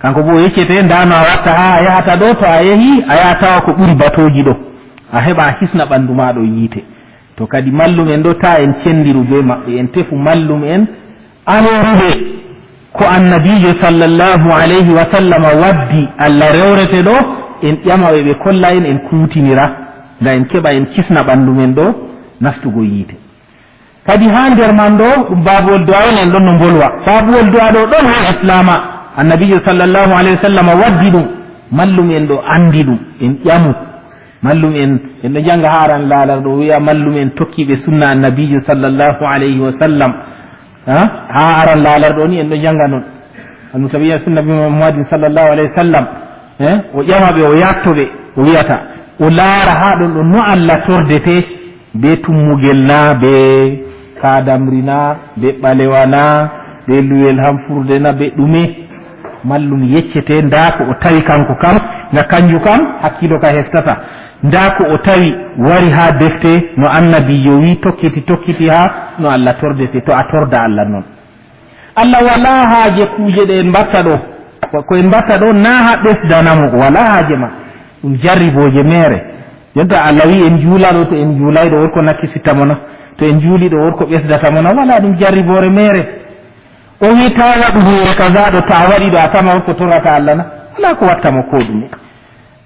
Kanko bo o yeccete, ndaa no a watta haa a yahata ɗo, to a yahi, a yaha tawa ko ɓuri batooji ɗo. A heɓa a hisna ɓanndu ma ɗo yiite. To kadi mallum en ɗo, taa en cenndiru bee maɓɓe, en tefu mallum en annduɓe ko Annabiijo sallallahu alayhi wa sallama waddi, Allah rewrete ɗo, en ƴama ɓe, ɓe kolla en, en kuutinira, ngam en keɓa en kisna ɓanndu men ɗo nastugo yiite. Kadi haa nder man ɗo, ɗum baabowol du'a on en ɗon no mbolwa. Baabowol du'a ɗo ɗon haa Islaama. Annabiijo sallallahu alayhi wa sallam waddi ɗum. Mallum en ɗo anndi ɗum. En ƴamu. Mallum en, en ɗo njannga haa aran laalar ɗo, wi'a mallum en tokkiiɓe sunna Annabiijo sallallahu alayhi wa sallam. Ha? Haa aran laalar ɗo ni en ɗo njannga non. Al-Mutabi'ina Sunna bi Muhammadin sallallahu alayhi wa sallam. Eh? O ƴama ɓe, o yatto ɓe, o wi'ata. O laara haa ɗon ɗon no Allah tordete. Be tummugel na, be kaadamri na, be ɓalewa na, be luwel hamfurde na, be ɗume? Mallum yeccete, ndaa ko o tawi kanko kam, nga kanju kam, hakkiilo ka heftata. Ndaa ko o tawi wari haa defte, no Annabiijo wi, tokkiti, tokkiti haa no Allah tordete, to a torda Allah non. Allah walaa haaje kuuje ɗe en mbatta ɗo. Ko, ko en mbatta ɗo, na ha ɓesdana mo, wala haaje ma. Ɗum jarribooje meere. Jonta Allah wi en juula ɗo, to en juulay ɗo, won ko nakkisitta mo na? To en juuli ɗo, won ko ɓesdata mo na? Wala, ɗum jarriboore meere. O wi, "Ta waɗu huunde kaza ɗo, to a waɗi ɗo, a tama won ko torrata Allah na?" Wala ko watta mo ko ɗume.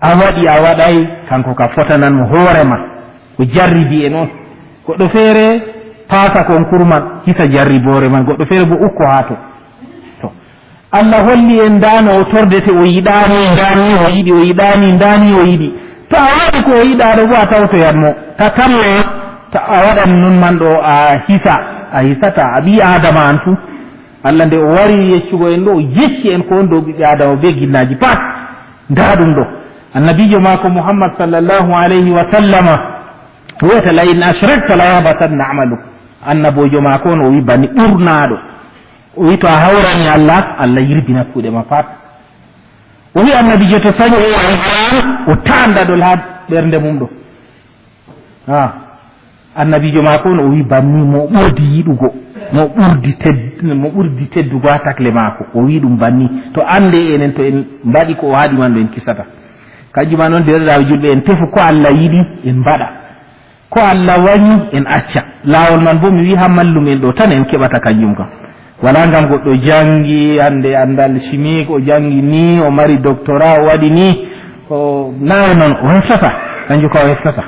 A waɗi, a waɗay, kanko ka fotanan mo hoore ma. O jarribi en on. Goɗɗo feere paasa konkur man, hisa jarriboore man. Goɗɗo feere bo ukko haa to. To. Allah holli en ndaa no o tordete, o yiɗaani, ndaa ni o yiɗi, o yiɗaani, ndaa ni o yiɗi. To a waɗi ko o yiɗaa ɗo bo, a tawtoyan mo. Ta tamma, to a waɗan non man ɗo, a hisa, a hisata, a ɓii Aadama an fu. Allah nde o wari yeccugo en ɗo, o yecci en ko on dow ɓiɓɓe Aadama be ginnaaji pat. Ndaa ɗum ɗo. Annabiijo maako Muhammad sallallahu alayhi wa sallama wiyata, "La in ashrakta la yahbatanna amaluk." Annaboojo maako on o wi banni ɓurnaaɗo. O wi, "To a hawrani Allah, Allah yirbina kuuɗe ma pat." O wi annabiijo to sañi o waɗi Qur'an, o taanda ɗol haa ɓernde mum ɗo. Ha. Annabiijo maako on o wi banni mo ɓurdi yiɗugo, mo ɓurdi ted-, mo ɓurdi teddugo haa takle maako. O wi ɗum banni. To annde enen to en mbaɗi ko o haɗi man ɗo en kisata. Kanjum man on deerɗiraaɓe julɓe en tefu ko Allah yiɗi en mbaɗa. Ko Allah wañi en acca. Laawol man bo mi wi haa mallum en ɗo tan en keɓata kanjum kam. Wala ngam goɗɗo jangi hande andal chimique, o jangi ni, o mari doctorat, o waɗi ni, o na non, o heftata. Kanjum ka o heftata.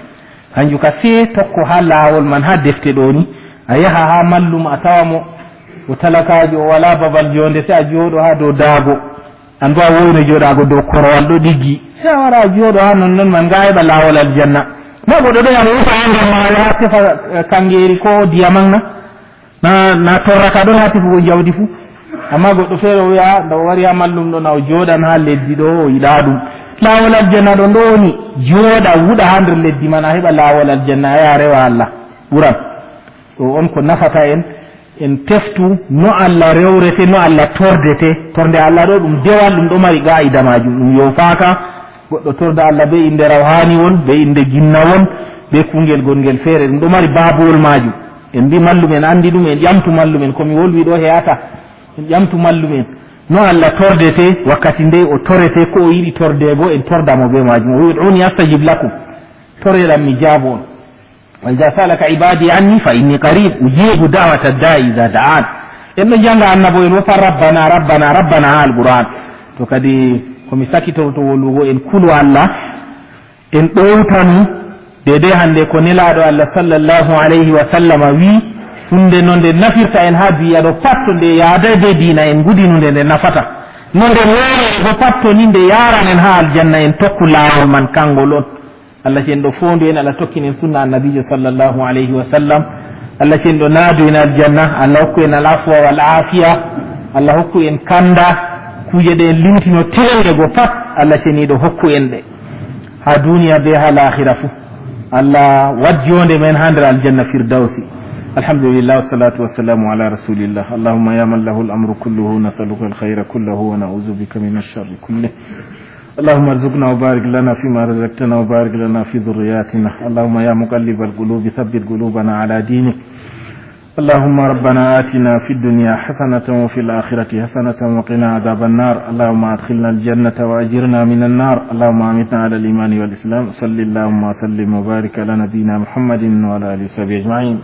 Kanjum ka se tokko haa laawol man, haa defte ɗo ni. A yaha haa mallum a tawa mo, o talakaajo, o wala babal jonde, se a jooɗo haa dow daago. An bo a wowno jooɗaago dow korowal ɗo ɗiggi. Se a wara a jooɗo haa non non man, nga a heɓa laawol aljanna. Ma goɗɗo ɗo yaha wufa haa nder maayo haa tefa, eh, kangeeri ko diamant na? Na, na torrata ɗon haa tefugo jawdi fu. Amma goɗɗo feere o wi'a, nda o wari haa mallum ɗo, na o jooɗan haa leddi ɗo, o yiɗaa ɗum. Laawol aljanna ɗon ɗo woni, jooɗa, wuɗa haa nder leddi man, a heɓa laawol aljanna, a yaha rewa Allah. Ɓuran. Ɗo on ko nafata en, en teftu no Allah rewrete, no Allah tordete. Torde Allah ɗo ɗum dewal, ɗum ɗo mari qa'ida majum, ɗum yofaaka goɗɗo torda Allah be innde rawhaniwol, be innde ginnawol, be kungel gongel feere, ɗum ɗo mari baabuwol majum. En mbi mallum en andi ɗum, en ƴamtu mallum en, ko mi wolwi ɗo heyata. En ƴamtu mallum en. No Allah tordete, wakkati nde o torete, ko o yiɗi torde bo, en torda mo be majum. O wi, "Ud'uni astajib lakum." Toreɗam mi jaabo on. "Wa idha sa'alaka ibadi anni fa inni qarib, ujibu da'wata da'i idha da'an." En ɗo janga annabo en wofa, "Rabbana, Rabbana, Rabbana," ha Alquran. To kadi ko mi sakitorto wolugo, en kulu Allah, en ɗowtanu, dede hande ko Nelaaɗo Allah sallallahu alayhi wa sallama wi, hunde no nde nafirta en ha duniya ɗo pat, to nde yaada be diina en ngudinu nde, nde nafata. No nde wowlata en bo pat, to ni nde yaran en ha aljanna, en tokku laawol man kangol on. Allah cen ɗo foondu en, Allah tokkin en sunna Annabiijo sallallahu alayhi wa sallam. Allah cen ɗo naadu en aljanna, Allah hokku en al afwa wal afiya, Allah hokku en kanda, kuuje ɗe en limtino teelɗe go pat, Allah ceniiɗo hokku en ɗe. Ha duniya be ha laakhira fu. Allah waɗ jonde men ha nder aljanna firdausi. Alhamdulillah, wassalatu wassalamu ala rasulillah. Allahumma ya man lahu al-amru kulluhu, nas'aluka al-khayra kullahu wa na'udhu bika min ash-sharri kullih. اللهم ارزقنا وبارك لنا فيما رزقتنا وبارك لنا في ذرياتنا. اللهم يا مقلب القلوب ثبت قلوبنا على دينك. اللهم ربنا آتنا في الدنيا حسنة وفي الآخرة حسنة وقنا عذاب النار. اللهم أدخلنا الجنة وأجرنا من النار. اللهم أمتنا على الإيمان والإسلام. صل اللهم وسلم وبارك على نبينا محمد وعلى آله وصحبه أجمعين.